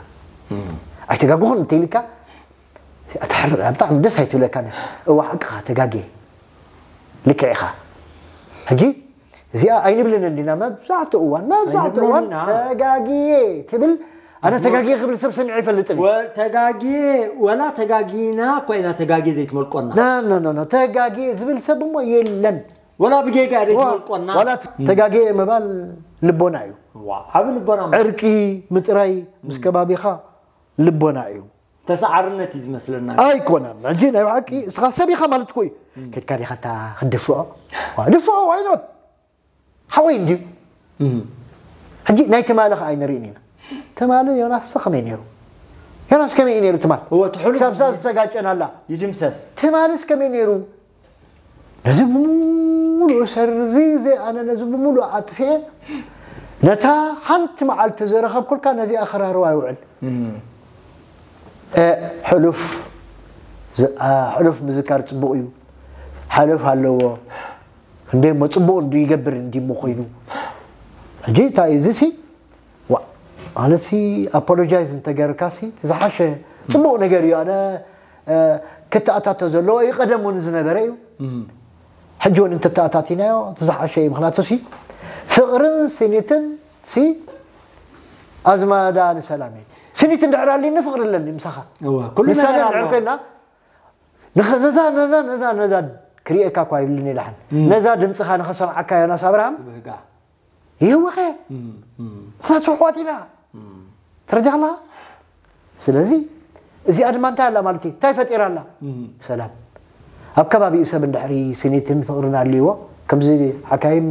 ኣይተጋገኹን እንተኢልካ ኣትሕርቕ እያ ብጣዕሚ ደስ ኣይትብለካን እያ እዋ ሓቅኻ ተጋግየ ልክዕ ኢኻ ሕጂ እዚኣ ኣይንብልን እንዲና መብዛሕትኡ እዋን መብዛሕትኡ እዋን ኣይንብሎን ኢና። ተጋግየ ትብል ኣነ ተጋግየ ክብል ሰብ ሰሚዐ ይፈልጥን እየ። ተጋጊየ ወላ ተጋጊና እኳ ኢና ተጋጊየ ዘይትመልቆና ና ና ና ና ተጋግየ ዝብል ሰብ እሞ የለን ወላ ብጌጋ ዘይትመልቆና ዋላ ተጋግየ ምባል ልቦና እዩ ዋ፣ ዓቢ ልቦና ማለት ዕርቂ ምጥራይ ምስ ከባቢኻ ልቦና እዩ ተሰዓርነት እዩ ዝመስለና ኣይኮነን ሕጂ ናይ ብሓቂ እስኻ ሰብ ኢኻ ማለት እኮ እዩ ከድካ ዲኻ እታ ክድፍዖ ዋ፣ ድፍዖ ዋይኖት ሓወይ እንድዩ ሕጂ ናይ ትማሊ ከዓ ኣይንርእን ኢና ትማሊ ዮናስ ከመይ ነይሩ ዮናስ ከመይ እዩ ነይሩ ትማል እወ፣ ትሕሉ ክሳብ ሳ ዝተጋጨናላ ይድምሰስ ትማልስ ከመይ ነይሩ ነዚ ብምሉእ ሰርዚ ዘይ ኣነ ነዚ ብምሉእ ኣጥፍኤ ነታ ሓንቲ መዓልቲ ዘረኸብኩልካ ነዚኣ ክራርዋ ይውዕል እ፣ ሕሉፍ ዝ- ኣ፣ ሕሉፍ ምዝካር ጽቡቕ እዩ። ሓለፍ ኣለዎ። ክንደይ እሞ ጽቡቕ እንዱ ይገብር እንዲ እሞ ኮይኑ። ሕጂ እንታይ እዩ እዚ ሲ ዋ ኣነሲ ኣፖሎጃይዝ እንተገርካሲ ዝሓሸ ጽቡቕ ነገር እዩ ኣነ እ፣ ክተኣታቶ ዘለዎ እዩ ቀደም እውን ዝነበረ እዩ ሕጂ እውን እንተተኣታቲናዮ እቲ ዝሓሸ እዩ ምክንያቱ ሲ ፍቕርን ስኒትን ሲ ኣዝማዳ ንሰላም እዩ ስኒት እንድሕር ኣልኒ ፍቕሪ ኣለኒ ምሳኻ እወ፣ ኩሉ ምሳሌ ነገር ኣሎ። እንድሕር ኮይና ንኸ- ነዛ ነዛ ነዛ ነዛ ክሪኤካ እኳ ይብልኒ ዳሕን እም። ነዛ ድምፅኻ ንኸሰምዓካ ዮናስ ኣብርሃም ትብህጋ። ይህወኸ እም፣ እም፣ ምክንያቱ ኣሕዋት ኢና እም። ተረዲኻ ኣለኻ ስለዚ እዚኣ ድማ እንታይ ኣላ ማለት እዩ እንታይ ፈጢራ ኣላ እም። ሰላም ኣብ ከባቢኡ ሰብ እንድሕሪ ስኒትን ፍቕርን ኣልይዎ ከምዚ ሓካይም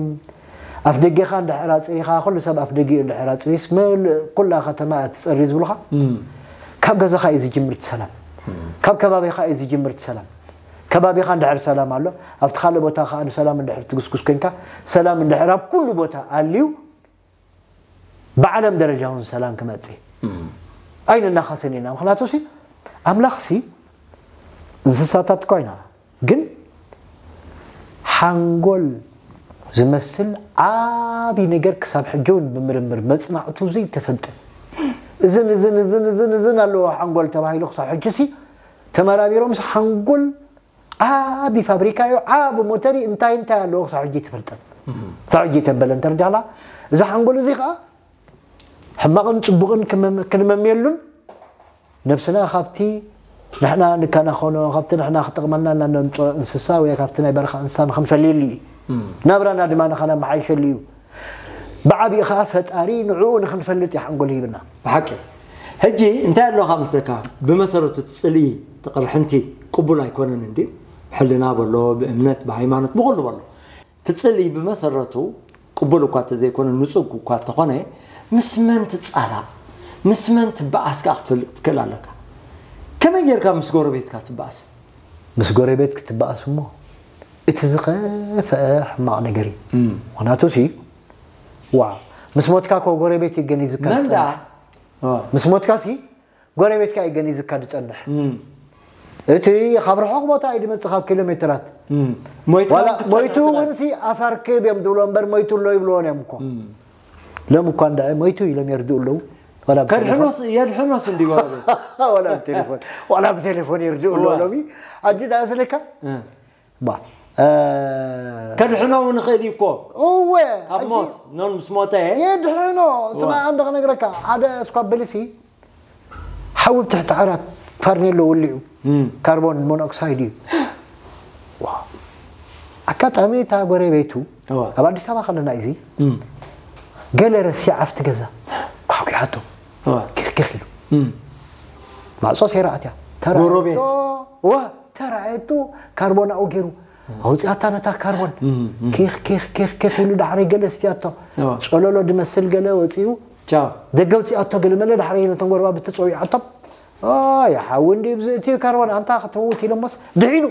ኣፍ ደጌኻ እንድሕር ኣፅሪኻ ኩሉ ሰብ ኣፍ ደጊኡ እንድሕር ኣፅሪስ ምልእ ኩላ ከተማ እያ ትፀሪ ዝብሉኻ እም። ካብ ገዛኻ እዩ ዝጅምር እቲ ሰላም ካብ ከባቢኻ እዩ ዝጅምር እቲ ሰላም ከባቢኻ እንድሕር ሰላም ኣሎ ኣብቲ ካልእ ቦታ ከዓ ንሰላም እንድሕር ትግስጉስ ኮይንካ ሰላም እንድሕር ኣብ ኩሉ ቦታ ኣልዩ ብዓለም ደረጃ እውን ሰላም ክመፅእ ኣይንናኸስን ኢና ምክንያቱ ሲ ኣምላኽ ሲ እንስሳታት እኳ ኢና ግን ሓንጎል ዝመስል ዓብዪ ነገር ክሳብ ሕጂ እውን ብምርምር መፅናዕቱ ዘይተፈልጠ እዝን እዝን እዝን እዝን እዝን ኣለዎ ሓንጎል ተባሂሉ ክሳብ ሕጂ ሲ ተመራሚሮምስ ሓንጎል ዓቢ ፋብሪካ እዩ ዓቢ ሞተር እዩ እንታይ እንታይ ኣለዎ ክሳብ ሕጂ ኣይተፈልጠን ክሳብ ሕጂ ኣይተበለን ተረዲኻ እዚ ሓንጎል እዚ ከዓ ሕማቕን ፅቡቕን ክንመምየሉን ነብስና ካብቲ ንሕና ንከናኸኖ ካብቲ ንሕና ክጠቕመና እናነምፅኦ እንስሳ ወይ ካብቲ ናይ በረኻ እንስሳ ንክንፈልየሉ እዩ ናብራና ድማ ንኸነመሓይሸሉ እዩ ብዓቢኡ ከዓ ፈጣሪ ንዕኡ ንክንፈልጥ እዩ ሓንጎል ሂብና ብሓቂ ሕጂ እንታይ ኣለካ መስለካ ብመሰረቱ እቲ ፅልኢ እቲ ቅርሕንቲ ቅቡል ኣይኮነን እንዲ ብሕልና በሎ ብእምነት ብሃይማኖት ብኩሉ በሎ እቲ ፅልኢ ብመሰረቱ ቅቡል እኳ ተዘይኮነ ንፁግ እኳ ተኾነ ምስ መን ትፃላእ ምስ መን ትበኣስ ከዓ ክትፈልጥ ትክእል ኣለካ ከመይ ጌርካ ምስ ጎረቤትካ ትበኣስ ምስ ጎረቤት ክትበኣስ እሞ እቲ ዝኸፍአ ሕማቕ ነገር እዩ ምክንያቱ ሲ ዋ ምስ ሞትካ ኮ ጎረቤት ይገኒዝካ መን ደኣ ምስ ሞትካ ሲ ጎረቤትካ ይገኒዝካ ዝጸንሕ እቲ ካብ ርሑቕ ቦታ እዩ ድመጽእ ካብ ኪሎ ሜትራት ሞይቱ እውን ሲ ኣፋርክብ እዮም ዝብሎ እምበር ሞይቱ ኣሎ ይብልዎን እዮም እኮ ሎም እኳ እንዳ ሞይቱ ኢሎም የርድኡ ኣለዉ ከድሕኖስ የድሕኖስ እንዲ ጎረቤት ዋላ ብቴሌፎን ዋላ ብቴሌፎን የርድኡ ኣለዉ ሎሚ ኣጂ ዳ ስለካ ባ ከድሕኖ እውን ይኽእል እዩ እኮ እወ ካብ ሞት ኖን ምስ ሞተ የድሕኖ ስማ እንደ ክነግረካ ሓደ እስኳ ብልሲ ሓዊ ትሕቲ ዓራት ፋርኔሎ ወሊዑ ካርቦን ሞኖክሳይድ እዩ ኣጋጣሚ እታ ጎረቤቱ ኣብ ኣዲስ ኣበባ ከለና እዚ ገለ ረሲዓ ኣብቲ ገዛ ኳሕኲሓቶ ክኽኽ ኢሉ ማዕጾ ሴራ ኣትያ ተራእየቶ ተራእየቶ ካርቦን ኣብኡ ገይሩ ኣውፂኣታ ነታ ካርቦን ኬኽ ኬኽ ኬኽ ኬኽ ኢሉ ዳሕረይ ገለ ኣስትያቶ ጨለሎ ድመስል ገለ ወፂኡ ደገ ኣውፂኣቶ ገለ መለ ዳሕረይ ነቶም ጎረባብቲ ፀዊዓቶም ኣይ ሓዊ እንዲ ብዚ እቲ ካርቦን ኣንታ ክትመውት ኢሎሞስ ድሒኑ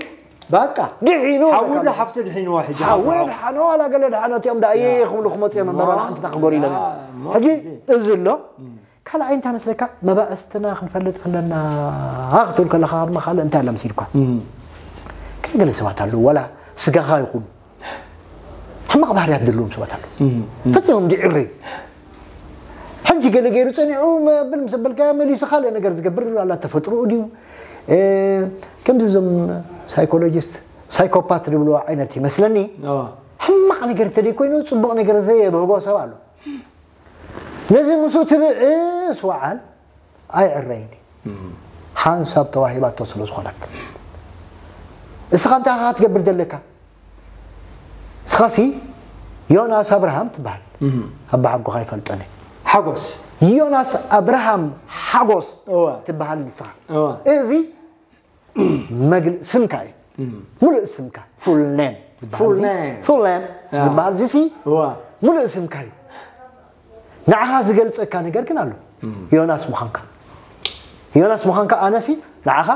በቃ ድሒኑ ሓዊ ዶ ሓፍቲ ድሒንዋ ሕጂ ሓዊ ድሓኖ ዋላ ገለ ድሓኖ እቲኦም ዳ እየ ክብሉ ክመፁ እዮም እምበር ዋላ ሓንቲ ክጎር ኢሎም እዮም ሕጂ እዚ ኣሎ ካልኣይ እንታይ መስለካ መባእስትና ክንፈልጥ ኣለና ክትብል ከለካ ድማ ካልእ እንታይ ኣሎ መሲልኳ ገለገለ ሰባት ኣለዉ ዋላ ስጋኻ ይኹን ሕማቕ ባህርያት ዘለዎም ሰባት ኣለዉ ፈፂሞም ድዕረዩ ሕጂ ገለ ገይሩ ፀኒዑ መብል ምስ በልካዮ መሊሱ ካልእ ነገር ዝገብር ኣላ ተፈጥሮኡ ድዩ ከምዚ እዞም ሳይኮሎጂስት ሳይኮፓት ዝብልዎ ዓይነት ይመስለኒ ሕማቕ ነገር እንተደይ ኮይኑ ፅቡቕ ነገር ዘየብህጎ ሰብ ኣሎ ነዚ ምስኡ ትብእስ ወዓል ኣይዕረይን ሓንሳብ ተዋሂባቶ ስለ ዝኾነት እስኻ እንታይ ኢኻ ክትገብር ዘለካ እስኻሲ ዮናስ ኣብርሃም ትበሃል ኣባሓጎኻ ይፈልጠኒ ሓጎስ ዮናስ ኣብርሃም ሓጎስ ትበሃል ንስኻ እዚ መግል ስምካ እዩ ሙሉእ ስምካ full name full name ዝበሃል እዚ ሲ ሙሉእ ስምካ እዩ ንዓኻ ዝገልፀካ ነገር ግን ኣሎ ዮናስ ምዃንካ ዮናስ ምዃንካ ኣነሲ ንዓኻ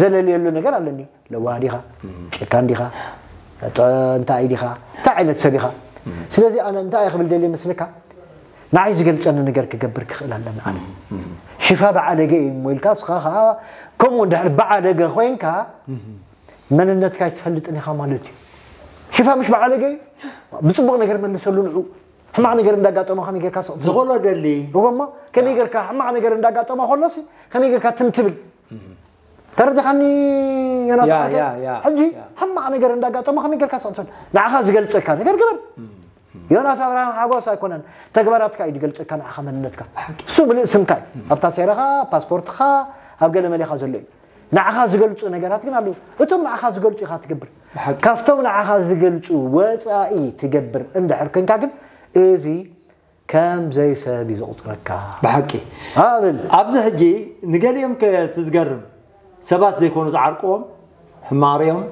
ዘለልየሉ ነገር ኣለኒ ለዋህ ዲኻ ጨካን ዲኻ እንታይ ዲኻ እንታይ ዓይነት ሰብ ኢኻ ስለዚ ኣነ እንታይ ክብል ደልየ መስለካ ንዓይ ዝገልፀኒ ነገር ክገብር ክኽእል ኣለኒ ኣነ ሽፋ ብዓደገ እዩ እሞ ኢልካ እስኻ ከዓ ከምኡ እንድሕር ብዓደገ ኮይንካ መንነትካ ኣይትፈልጥን ኢኻ ማለት እዩ ሽፋ ምሽ ብዓደገ እዩ ብፅቡቕ ነገር መልሰሉ ንዑ ሕማቕ ነገር እንዳጋጠሞ ከመይ ጌርካ ስቕ ትብል? ዝኽእሎ ደሊ። እዎ እሞ፣ ከመይ ጌርካ ሕማቕ ነገር እንዳጋጠሞ ከሎሲ፣ ከመይ ጌርካ ትም ትብል? ተረዲኻኒ ዮናስ ያ፣ ሓወተይ? ያ፣ ያ፣ ሕጂ ያ። ሕማቕ ነገር እንዳጋጠሞ ከመይ ጌርካ ስቕ ትብል? ንዓኻ ዝገልጸካ ነገር ግበር። ዮናስ ኣብርሃም ሓጎስ ኣይኮነን፣ ተግባራትካ እዩ ዝገልጸካ ንዓኻ መንነትካ። ብሓቂ። እሱ ምልእ ስምካ እዩ። ኣብታ ሴራኻ፣ ፓስፖርትኻ፣ ኣብ ገለ መሌኻ ዘሎ እዩ። ንዓኻ ዝገልጹ ነገራት ግን ኣለዉ። እቶም ንዓኻ ዝገልጹ ኢኻ ትገብር። ብሓቂ። ካብቶም ንዓኻ ዝገልጹ ወጻኢ ትገብር እንድሕር ኮንካ ግን እዚ ከም ዘይሰብ እዩ ዝቑጽረካ። ብሓቂ። ኣብል። ኣብዚ ሕጂ ንገሊኦም ከ እቲ ዝገርም ሰባት ዘይኮኑ ዝዓርቅዎም ሕማቕ ሪኦም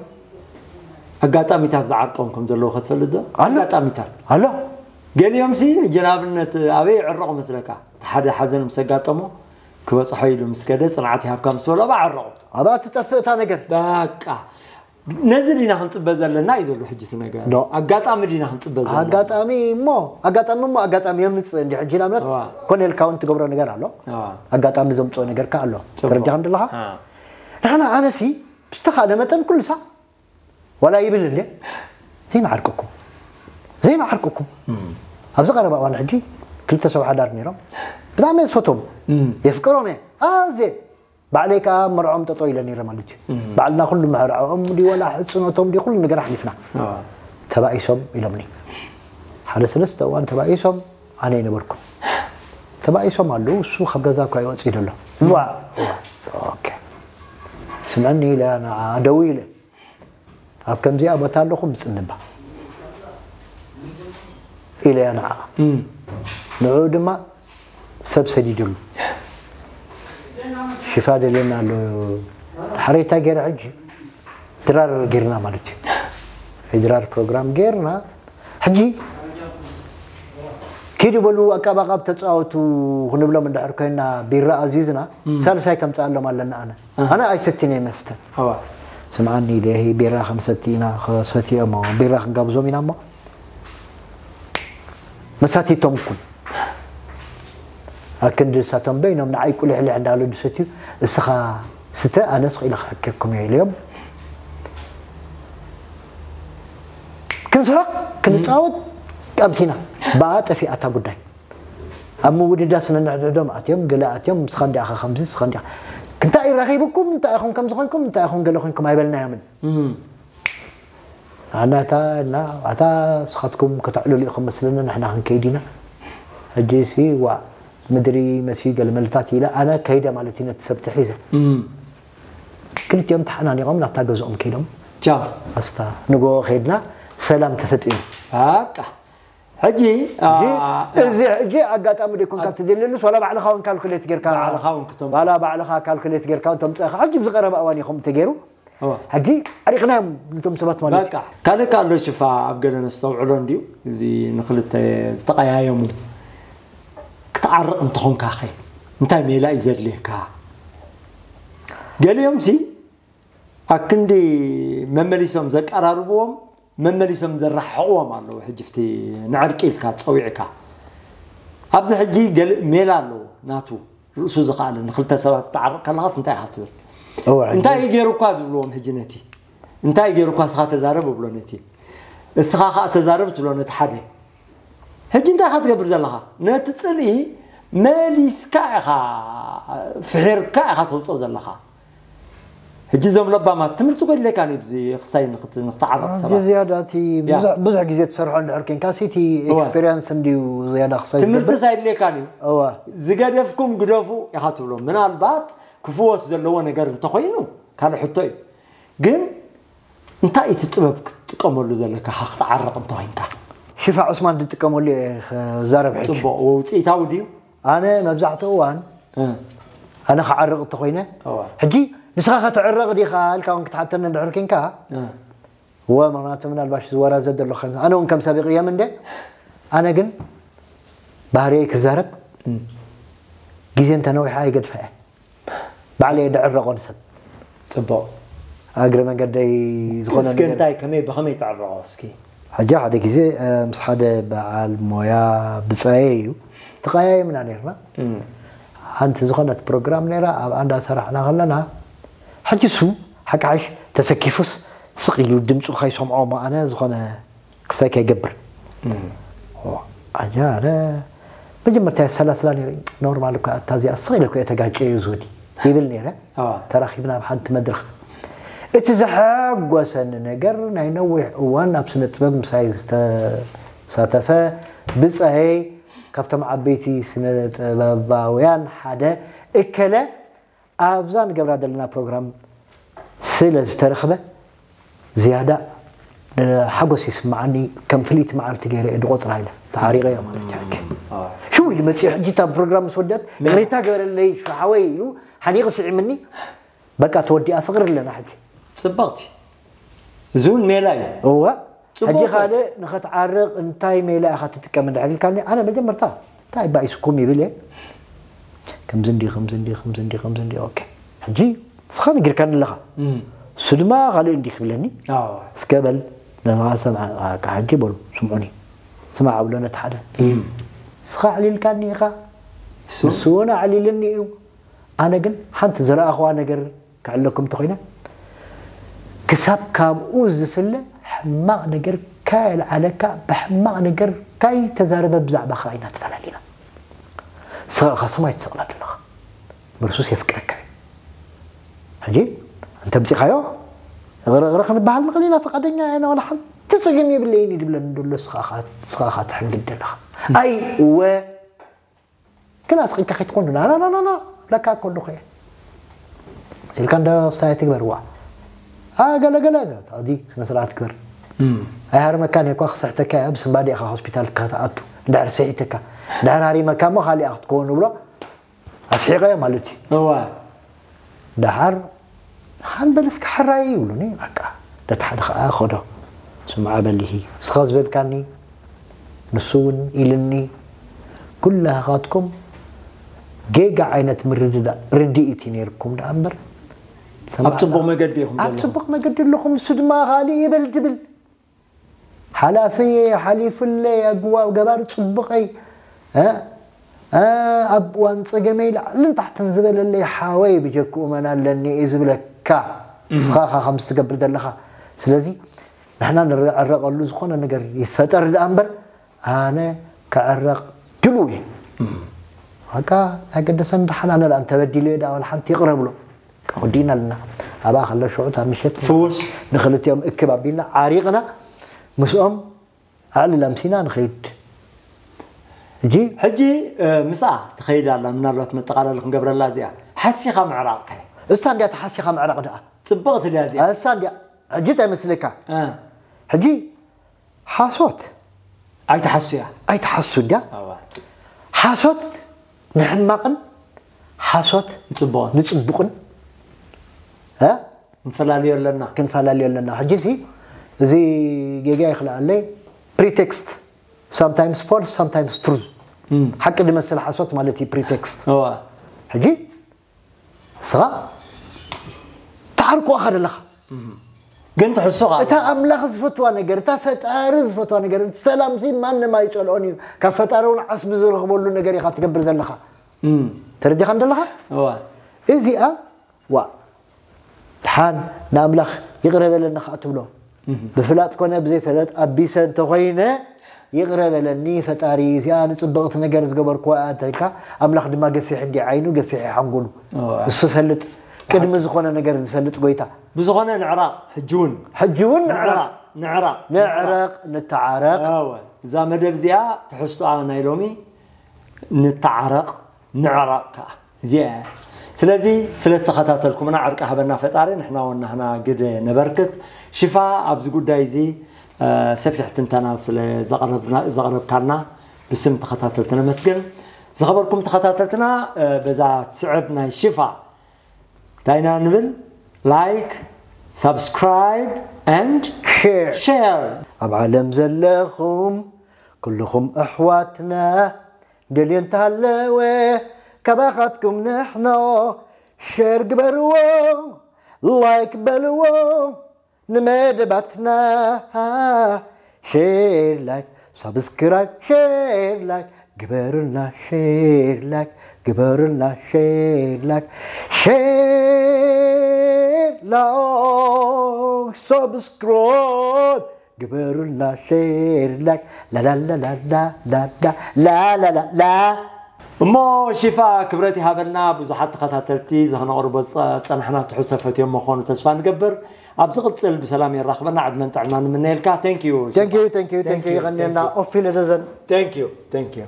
ኣጋጣሚታት ዝዓርቅዎም ከም ዘለዉ ከትፈልጥ ዶ? ኣሎ። ኣጋጣሚታት። ኣሎ። ገሊኦም ሲ ሕጂ ንኣብነት ኣበይ ይዕረቑ መስለካ? ሓደ ሓዘን ምስ ኣጋጠሞ ክበጽሖ ኢሉ ምስ ከደ ጽንዓት ይሃብካ ምስ በሎ ኣብኣ ዓረቑ። ኣብኣ ትጠፍእ እታ ነገር። በቃ። ነዚ ዲና ክንጽበ ዘለና እዩ ዘሎ ሕጂ እቲ ነገር። ዶ። ኣጋጣሚ ዲና ክንጽበ ዘለና። ኣጋጣሚ እሞ፣ ኣጋጣሚ እሞ፣ ኣጋጣሚ የምጽእ እንዲ ሕጂ ንኣብነት እዋ። ኮነ ኢልካ እውን ትገብሮ ነገር ኣሎ። እዋ። ኣጋጣሚ ዘምጽኦ ነገር ከ ኣሎ። ጽቡቕ። ተረዲኻ እንደለኻ? አ። ንሕና ኣነሲ ብዝተኻእለ መጠን ኩሉ ሳዕ ዋላ ይብል እንዴ? ዘይንዓርቅኩም። ዘይንዓርቅኩም። እም። ኣብዚ ቀረባ እዋን ሕጂ ክልተ ሰብ ሓዳር ነይሮም። ብጣዕሚ እየ ዝፈትዎም። እም። የፍቅሮም እየ። ኣዝየ ባዕለይ ከኣ መርዖም ጠጠው ኢለ ነይረ ማለት እዩ። እም። ባዕልና ኩሉ መርዖኦም ድዩ ወላ ሕጽኖቶም ድዩ ኩሉ ነገር ኣሕሊፍና። ኣዋ። ተባኢሶም ኢሎምኒ። ሓደ ሰለስተ እዋን ተባኢሶም ኣነ ኣይነበርኩን። ተባኢሶም ኣለዉ፣ እሱ ካብ ገዛ እኳ ይወጽእ ዘሎ። እም። እዋ፣ እዋ። ኦኬ። ስምዐኒ ኢለ ንዓ ደው ኢለ። ኣብ ከምዚኣ ቦታ ኣለኹ ምጽንባ ኢለያ ንዓ። እም። ንዕኡ ድማ ሰብ ሰዲድሉ። ሽፋ ደልየና ኣሎ። ሓረይታ ገይረ ሕጂ ድራር ጌርና ማለት እዩ። ናይ ድራር ፕሮግራም ጌርና ሕጂ ኪዱ በሉ ኣቃባቃብ ተጻወቱ ክንብሎም እንድሕር ኮይና ቢራ ኣዚዝና እም። ሳልሳይ ከምጽኣሎም ኣለና ኣነ። ኣሃ። ኣነ ኣይሰትን እየ መስተ። እዋ። ስምዓኒ ኢለ፣ ቢራ ክንሰቲ ኢና፣ ክሰትዮ እሞ፣ ቢራ ክንጋብዞም ኢና እሞ፣ መሳቲቶም ኩን። ኣክንዲ እሳቶም በይኖም ንዓይ ቁሊሕሊሕ እንዳበሉ ድሰትዩ፣ እስኻ ስተ፣ ኣነ ስቕ ኢለ ክሕከኩም እየ ኢለዮም። ክንስሕቕ፣ ክንጻወት፣ ቀምሲና። ብኣ ጠፊኣታ ጉዳይ። ኣብ ምውድዳስ ነንሕድሕዶም ኣትዮም፣ ገለ ኣትዮም፣ ንስኻ እንዲኻ ከምዚ፣ ንስኻ እንዲኻ። እንታይ ረኺብኩም፣ እንታይ ኢኹም ከምዚ ኮይንኩም፣ እንታይ ኢኹም ገለ ኮይንኩም ኣይበልናዮምን። እም። ንዓና እታ፣ እና፣ ኣታ ንስኻትኩም ከተዕልሉ ኢኹም መስለኒ፣ ንሕና ክንከይድ ኢና። ሕጂ ሲ፣ ዋእ፣ ምድሪ መሲ ገለ መልታት ኢለ፣ ኣነ ከይደ ማለት እዩ፣ ነቲ ሰብ ተሒዘ። እም። ክልቲኦም ተሓናኒቖም ናብታ ገዝኦም ከይዶም። ቻው። ኣስታ፣ ንጎ ከይድና፣ ሰላም ተፈጢሩ። በቃ። ሕጂ፣ አ፣ ሕጂ፣ አ፣ እዚ ሕጂ ኣጋጣሚ ደይኮንካ ትደልየሉስ፣ ዋላ ባዕልኻ እውን ካልኩሌት ጌርካ፣ ባዕልኻ እውን ክተምጽኦ። ዋላ ባዕልኻ ካልኩሌት ጌርካ እውን ተምጽእኻ። ሕጂ ብዝቐረበ እዋን እዩ ከምኡ ተገይሩ። እዋ። ሕጂ ኣሪቕናዮም ነቶም ሰባት ማለት እዩ። በቃ። ካልእ ከ ኣሎ ሽፋ ኣብ ገለ ነስተውዕሎ እንድዩ። እዚ ንኽልተ ዝተቐያየሙ ክትዓርቕ እንተኾንካ ኸ እንታይ ሜላ እዩ ዘድልየካ? ገሊኦምሲ ኣክንዲ መመሊሶም ዘቀራርብዎም፣ መመሊሶም ዘረሓሕቕዎም ኣለዉ። ሕጂ ፍቲ ንዕርቂ ኢልካ ጸዊዕካ። ኣብዚ ሕጂ ገለ ሜላ ኣለዎ ናቱ፣ ርእሱ ዝኸኣለ፣ ንኽልተ ሰባት ትዓርቕ ከለኻስ እንታይ ኢኻ ትብል? እወ፣ ሕጂ እንታይ እዩ ገይሩ እኳ ዝብልዎም ሕጂ ነቲ? እንታይ ገይሩ እኳ እስኻ ተዛረብ እብሎ ነቲ? እስኻ ኸኣ ተዛረብ ትብሎ ነቲ ሓደ። ሕጂ እንታይ ኢኻ ትገብር ዘለኻ? ነቲ ጽልኢ መሊስካ ኢኻ፣ ፍሒርካ ኢኻ ተውጽኦ ዘለኻ። ሕጂ እዞም ለባማት ትምህርቲ ጎድለካ እዩ፣ ብዚ ክሳይ ንኽት-፣ ንኽትዓረቕ ሕጂ ሰባት። ዝያዳ እቲ ያ። ብዙሕ፣ ብዙሕ ግዜ ትሰርሖ እንድሕር ኬንካ፣ ሲቲ እወ። ኤክስፔሪየንስ እንድዩ ዝያዳ ክሳይ ትምህርቲ ዝገብር። ሳይድልየካን እዩ። እወ። ዝገደፍኩም ግደፉ ኢኻ ትብሎ። ምናልባት ክፍወስ ዘለዎ ነገር እንተኾይኑ ካልእ ሕቶ እዩ። ግን እንታይ እቲ ጥበብ ክትጥቀመሉ ዘለካ ክትዓረቕ እንተኾይንካ? ሽፋ ዑስማን ዝጥቀመሉ እየ ክዛረብ ሕጂ። ጽቡቕ፣ ውጽኢታዊ ድዩ? ኣነ መብዛሕትኡ እዋን እ። ኣነ ክዓርቕ እንተኾይነ፣ እዋ። ሕጂ ንስኻ ክትዕረቕ ዲኻ ኢልካ እውን ክትሓተኒ እንድሕር ኬንካ፣ እ። እወ፣ ምኽንያቱ ምናልባሽ ዝወራዘ ዘሎ ከም-፣ ኣነ እውን ከም ሰብ ይቕየም እንደ፣ ኣነ ግን ባህርየይ ክዛረብ፣ እ። ግዜ እንተነዊሓ ኣይገድፋ እየ። ባዕለይ ድዕረቖ ንሰብ። ጽቡቕ። እግረ መንገደይ ዝኾነ እስኪ ነገር እንታይ፣ ከመይ፣ ብኸመይ ትዕረቖ እስኪ? ሕጂ ሓደ ግዜ፣ እ፣ ምስ ሓደ በዓል ሞያ ብጻየይ እዩ። ተቐያየምና ነይርና። እም። ሓንቲ ዝኾነት ፕሮግራም ነይራ፣ ኣብኣ እንዳሰራሕና ከለና፣ ሕጂ እሱ ሓቂ ሓይሽ ተሰኪፉስ ስቕ ኢሉ ድምፁ ከይሰምዖ እሞ ኣነ ዝኾነ ክስታይ ከይገብር። እም። ኦ። ኣጃ ኣነ መጀመርታ የሰላስላ ነይረ። ኖርማል እኳ፣ ኣታ እዚኣ ስቕ ኢለ እኮ እየ ተጋጨ እዩ ዝወዲ ይብል ነይረ። ተራኺብና ኣብ ሓንቲ መድረኽ፣ እቲ ዘሐጎሰኒ ነገር፣ ናይ ነዊሕ እዋን ኣብ ስነ ጥበብ ምሳይ ዝተሳተፈ ብጻየይ፣ ካብቶም ዓበይቲ ስነ ጥበባውያን ሓደ፣ እከለ ኣብዛ ንገብራ ዘለና ፕሮግራም ስለ ዝተረኽበ ዝያዳ ሓጎስ ይስምዓኒ። ከም ፍልይቲ መዓልቲ ገይረ እየ ዝቆጽራ ኢለ ተዓሪቐዮ ማለት እዩ። ሕጂ ሽው ኢሉ መፂኡ፣ ሕጂ እታ ፕሮግራም ምስ ወደት ይቕሬታ ገበረለይ ሓወይ ኢሉ ሓኒቕ ስዒምኒ። በቃ ተወዲኣ ፍቕሪ ኣለና ሕጂ። ፅብቕቲ እዚ እውን ሜላ እዩ። እወ። ሕጂ ካልእ ንኸትዓርቕ እንታይ ሜላ ኢኻ ትጥቀም እንድሕር ኢልካኒ፣ ኣነ መጀመርታ እንታይ ባኢስኩም ይብል እየ። ከምዚ እንዲ ከምዚ እንዲ ከምዚ እንዲ ከምዚ እንዲ ኦኬ። ሕጂ ንስኻ ነጊርካኒ ኣለኻ፣ እሱ ድማ ካልእ እንዲ ክብለኒ፣ እስከ በል ነዛ ሰምዓ፣ ኣካ ሕጂ በሉ ስምዑኒ፣ ስማዕ ኣብሎ ነቲ ሓደ። ንስኻ ኣዕሊልካኒ ኢኻ፣ ንሱ እውን ኣዕሊልኒ እዩ። ኣነ ግን ሓንቲ ዝረኣኽዋ ነገር ክዕለኩም እንተኾይነ፣ ክሳብ ካብኡ ዝፍለ ሕማቕ ነገር ካየልዓለካ፣ ብሕማቕ ነገር ካይተዛረበ ብዛዕባኻ ኢና ተፈላሊና። ስኻ ኢኻ ሰማይ ትሰቕላ ዘለኻ፣ ምርሱስ የፍቅረካ እዩ። ሕጂ እንተምፂኻዮ እቕረቕረ ክንበሃል ንኽእል ኢና፣ ፈቓደኛ እየና፣ ዋላ ሓንቲ ፀገም የብለይን እዩ ዝብለኒ ዘሎ። ስኻ ኢኻ፣ ስኻ ኢኻ ትሕንግድ ዘለኻ። ኣይ እወ ግን ኣስቂካ ከይትኮን ና ና ና ና ለካ ኮንዶ ኸየ ኢልካ እንዳ ስታይ ትግበር ዋ። አ ገለ ገለ ታዲ ስነ ስርዓት ግበር። ኣይሃርመካን እኳ ክስሕተካ እያ፣ ብስንባዴ ኢኻ ሆስፒታል ክትኣቱ። እንድሕር ስሒትካ፣ እንድሕር ሃሪመካ እሞ ካሊኣ ክትከውን ንብሎ፣ ኣስሒቐዮ ማለት እዩ። እዋ። ደሓር ሓን በል እስኪ ሕራይ ይብሉኒ። በቃ ነቲ ሓደ ከዓ ኸዶ ስምዓ በሊሂ እስኻ ዝበልካኒ ንሱ እውን ኢልኒ። ኩላኻትኩም ጌጋ ዓይነት ምርድዳእ ርድኢት እዩ ነይርኩም ደኣ እምበር ኣብ ፅቡቕ መገዲ ኢኹም ኣብ ዘለኹም። ፅቡቕ መገዲ ኣለኹም። ንሱ ድማ ካልእ ይበል ትብል ሓላፍየ ሓሊፉለይ ኣግዋ ገባር ፅቡቐይ እ፣ እ፣ ኣብ እዋን ፀገመይ ላዕልን ታሕትን ዝበለለይ ሓወይ ብጀክኡ መን ኣለኒ እዩ ዝብለካ። ንስኻ ኢኻ ከምዚ ትገብር ዘለኻ። ስለዚ ንሕና ንዕረቐሉ ዝኾነ ነገር ይፈጠር ደኣ እምበር ኣነ ክዕረቕ ድሉው እየ። በቃ ናይ ገደሰን ደሓን ኣነ ደኣ እንተበዲሉ እየ ደኣ ዋላ ሓንቲ ይቕረ ብሎ። ወዲእና ኣለና። ኣብኣ ከሎ ሽዑ እታ ምሸት ፍውስ። ንኽልቲኦም እክብ ኣቢልና ዓሪቕና ምስኦም ኣዕልል ኣምሲና ንኸይድ። ሕጂ ሕጂ እ፣ ምስኣ ትኸይድ ኣላ። ምናልባት መጠቓለሊ ክንገብረላ እዚኣ ሓሲኻ ምዕራቕ ከ? እሳ እንድያ ተሓሲኻ ምዕራቕ ደኣ። ፅብቕቲ ድያ እዚኣ? እሳ እንድያ። ሕጂ እንታይ መስለካ? እ። ሕጂ ሓሶት ኣይትሓሱ እያ። ኣይትሓሱ እንድያ። ኣዋ። ሓሶት ንሕማቕን ሓሶት ንፅቡቕን። ንፅቡቕን እ? ንፈላለዮ ኣለና። ክንፈላለዮ ኣለና። ሕጂ ሲ እዚ ጌጋ ይኽልኣለይ pretext sometimes false sometimes truth ሓቂ ዝመስል ሓሶት ማለት እዩ pretext። እዋ። ሕጂ ንስኻ ትዓርቆ ኢኻ ዘለኻ። ግን ትሕሱ ኻ እታ ኣምላኽ ዝፈትዋ ነገር፣ እታ ፈጣሪ ዝፈትዋ ነገር፣ ሰላም ሲ ማንም ኣይጸልኦን እዩ። ካብ ፈጣሪ እውን ዓስቢ ዝረኽበሉ ነገር ኢኻ ትገብር ዘለኻ። ተረዲኻን ዘለኻ? እዋ። እዚኣ ዋ ድሓን ንኣምላኽ ይቕረ በለኒ ከዓ ትብሎ። ብፍላጥ ኮነ ብዘይፈለጥ ኣቢሰ እንተኾይነ ይቕረ በለኒ ፈጣሪ፣ እዚኣ ንጽብቕቲ ነገር ዝገበርኩዋ እያ እንተ ኢልካ፣ ኣምላኽ ድማ ገፊሕ እንዲ ዓይኑ፣ ገፊሕ ሓንጎሉ። እሱ ፈልጥ፣ ቅድሚ ዝኾነ ነገር ዝፈልጥ ጎይታ። ብዝኾነ ንዕራቕ፣ ሕጂ እውን። ሕጂ እውን ንዕራቕ። ንዕራቕ። ንዕራቕ፣ ንተዓረቕ። እወ፣ እዛ መደብ እዚኣ ትሕዝቶኣ ናይ ሎሚ ንተዓረቕ፣ ንዕራቕ ከዓ እዚኣ እያ። ስለዚ ስለ ዝተኸታተልኩምና ዕርቂ ሃበና ፈጣሪ፣ ንሕና ወናህና ግደ ነበርክት። ሽፋ ኣብዚ ጉዳይ እዚ እ፣ ሰፊሕ ትንተና ስለ ዘቕረብና-፣ ዘቕረብካልና ብስም ተኸታተልቲ ነመስግን። ዝኸበርኩም ተኸታተልትና፣ እ፣ በዛ ትስዕብ ናይ ሽፋ እንታይ ኢና ንብል? ላይክ፣ ሳብስክራይብ and ሼር። ሼር። ኣብ ዓለም ዘለኹም ኩልኹም ኣሕዋትና ደልዮ እንተሃለወ ካባኻትኩም ንሕኖ ሼር ግበርዎ፣ ላይክ በልዎ ንመደባትና። ሼር ላይክ ሳብስክራይብ ሼር ላይክ ግበሩልና፣ ሼር ላይክ ግበሩልና፣ ሼር ላይክ ሼር ላይክ ሳብስክራይብ ግበሩልና ሼር ላይክ ላላላላላላላላላላ። እሞ ሺፋ ክብረት ይሃበልና። ብዙሓት ተኸታተልቲ ዝኸነቕርቦ ጸናሕና ትሕዝቶ ፈትዮም ምዃኑ ተስፋ ንገብር። ኣብ ዝቕጽል ብሰላም የራኽበና። ዕድመን ጥዕና ንምነየልካ። Thank you. Thank you, thank you, thank you። ይቐንየና ኦፊል ደዘን። Thank you, thank you.